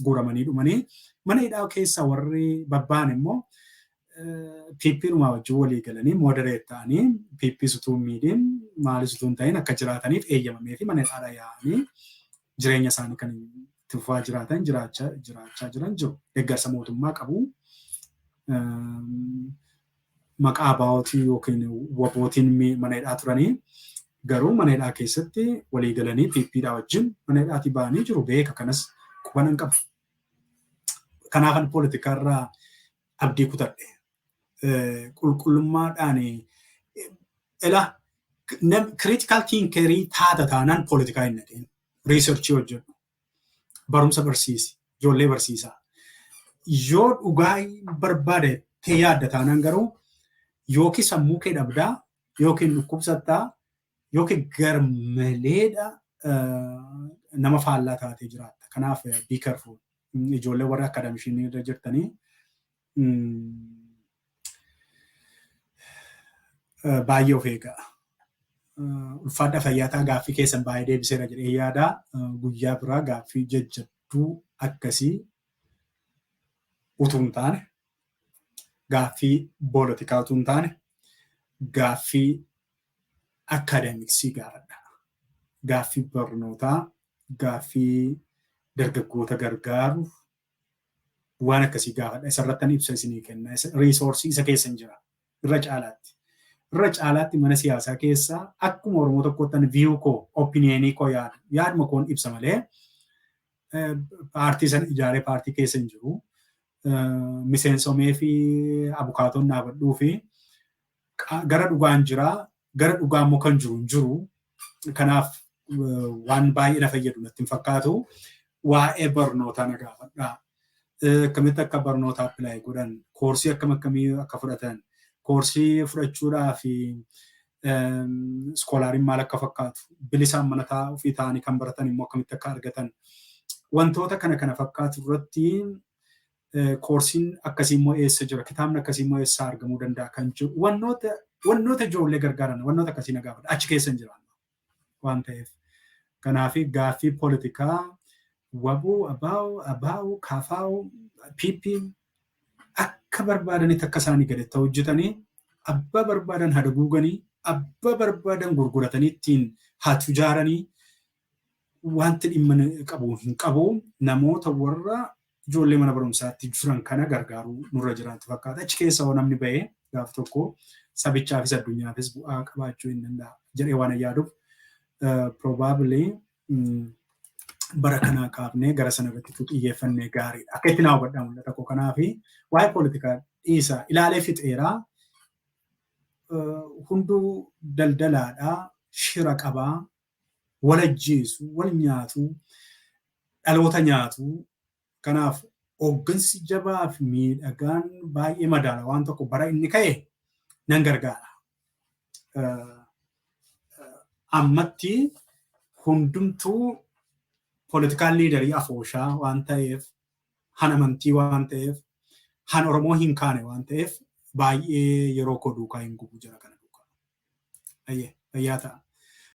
guuramanii dhumanii, mana hidhaa keessaa warri babba'an immoo PPdhumaa wajjin walii galanii moderate ta'anii, PP utuu hin miidhiin, maalis utuu hin ta'in akka jiraataniif eeyyamamee fi mana hidhaadhaa yaa'anii jireenya isaanii kan itti fufaa jiraatan jiraachaa jiran jiru. Deeggarsa mootummaa qabu. Maqaa ABOtii yookiin WBOtiin mana hidhaa turanii garuu mana hidhaa keessatti walii galanii PPdhaa wajjin mana hidhaatii ba'anii jiru, beeka, kanas quba nan qaba. Kanaafan poolitikaarraa abdii kutadhe. Qulqullummaadhaan ila critical thinker taata taanaan poolitikaa hin dhaqin. Research hojjedhu. Barumsa barsiisi. Ijoollee barsiisaa. Yoo dhugaa barbaade ta'e yaadda taanaan garuu yookiin sammuu kee dhabdaa, yookiin dhukkubsattaa, yookiin garmaleedha nama faallaa taatee jiraatta. Kanaaf be careful. Ijoollee warra academician irra jirtanii baay'ee of eegaa. Ulfaadha, fayyaataa, gaaffii keessan baay'ee deebiseera jedhee yaada. Guyyaa biraa gaaffii jajjabduu akkasii utuu hin taane, gaaffii poolitikaa utuu hin taane, gaaffii academics gaafadha. Gaaffii barnootaa, gaaffii dargaggoota gargaaru waan akkasii gaafadha. Isarrattan ibsa isinii kenna. Resource isa keessa hin jira. Irra caalaatti. Irra caalaatti mana siyaasaa keessaa akkuma Oromoo tokkottan view koo, opinion koo yaada. Yaaduma koon ibsa malee paartii sana ijaaree paartii keessa hin jiru. Miseensomee fi abukaatoon dhaabadhuu fi gara dhugaan jira. Gara dhugaa immoo kan jiru hin jiru. Kanaaf waan baay'ee na fayyadu natti hin fakkaatu. Waa'ee barnootaa na gaafadhaa. Akkamitti akka barnoota apply godhan, course akkam akkamii akka fudhatan, course fudhachuudhaaf Scholariin maal akka fakkaatu, bilisaan mana ofii ta'anii kan baratan immoo akkamitti akka argatan, wantoota kana kana fakkaatu irratti courseiin akkasii immoo eessa jira, kitaabni akkasii immoo eessaa argamuu danda'a kan jiru, wannoota ijoollee gargaaran, wannoota akkasii na gaafata. Achi keessa hin jiraannu waan ta'eef. Kanaaf gaaffii poolitikaa WBO, ABO, ABO, KFO, PP akka barbaadanitti akka isaanii gaditti hojjetanii, abbaa barbaadan hadaguuganii, abbaa barbaadan gurguratanii ittiin haa tujaaranii, wanti dhimma qabu hin qabu. Namoota warra ijoollee mana barumsaatti jiran kana gargaaruu nurra jiraatu fakkaata. Achi keessa hoo namni bahee gaaf tokko sabichaafis addunyaafis bu'aa qabaachuu hin danda'a jedhee waan yaaduuf, probably bara kanaa kaafnee gara sana irratti xiyyeeffannee gaariidha. Akka itti naa hubadhaa mul'ata koo. Kanaafi waa'ee poolitikaa dhiisaa, ilaalee fixeeraa. Hunduu daldalaadhaa, shira qabaa, wal ajjeesu, wal nyaatu, dhaloota nyaatu. Kanaaf hooggansi jabaa fi miidhagaan baay'ee madaala waan tokko bara inni ka'e nan gargaara. Ammatti hundumtuu political leaderii afooshaa waan ta'eef, han amantii waan ta'eef, han Oromoo hin kaane waan ta'eef, baay'ee yeroo koo duukaa hin gubu jira kana duukaa. Ayyee, fayyaa ta'a.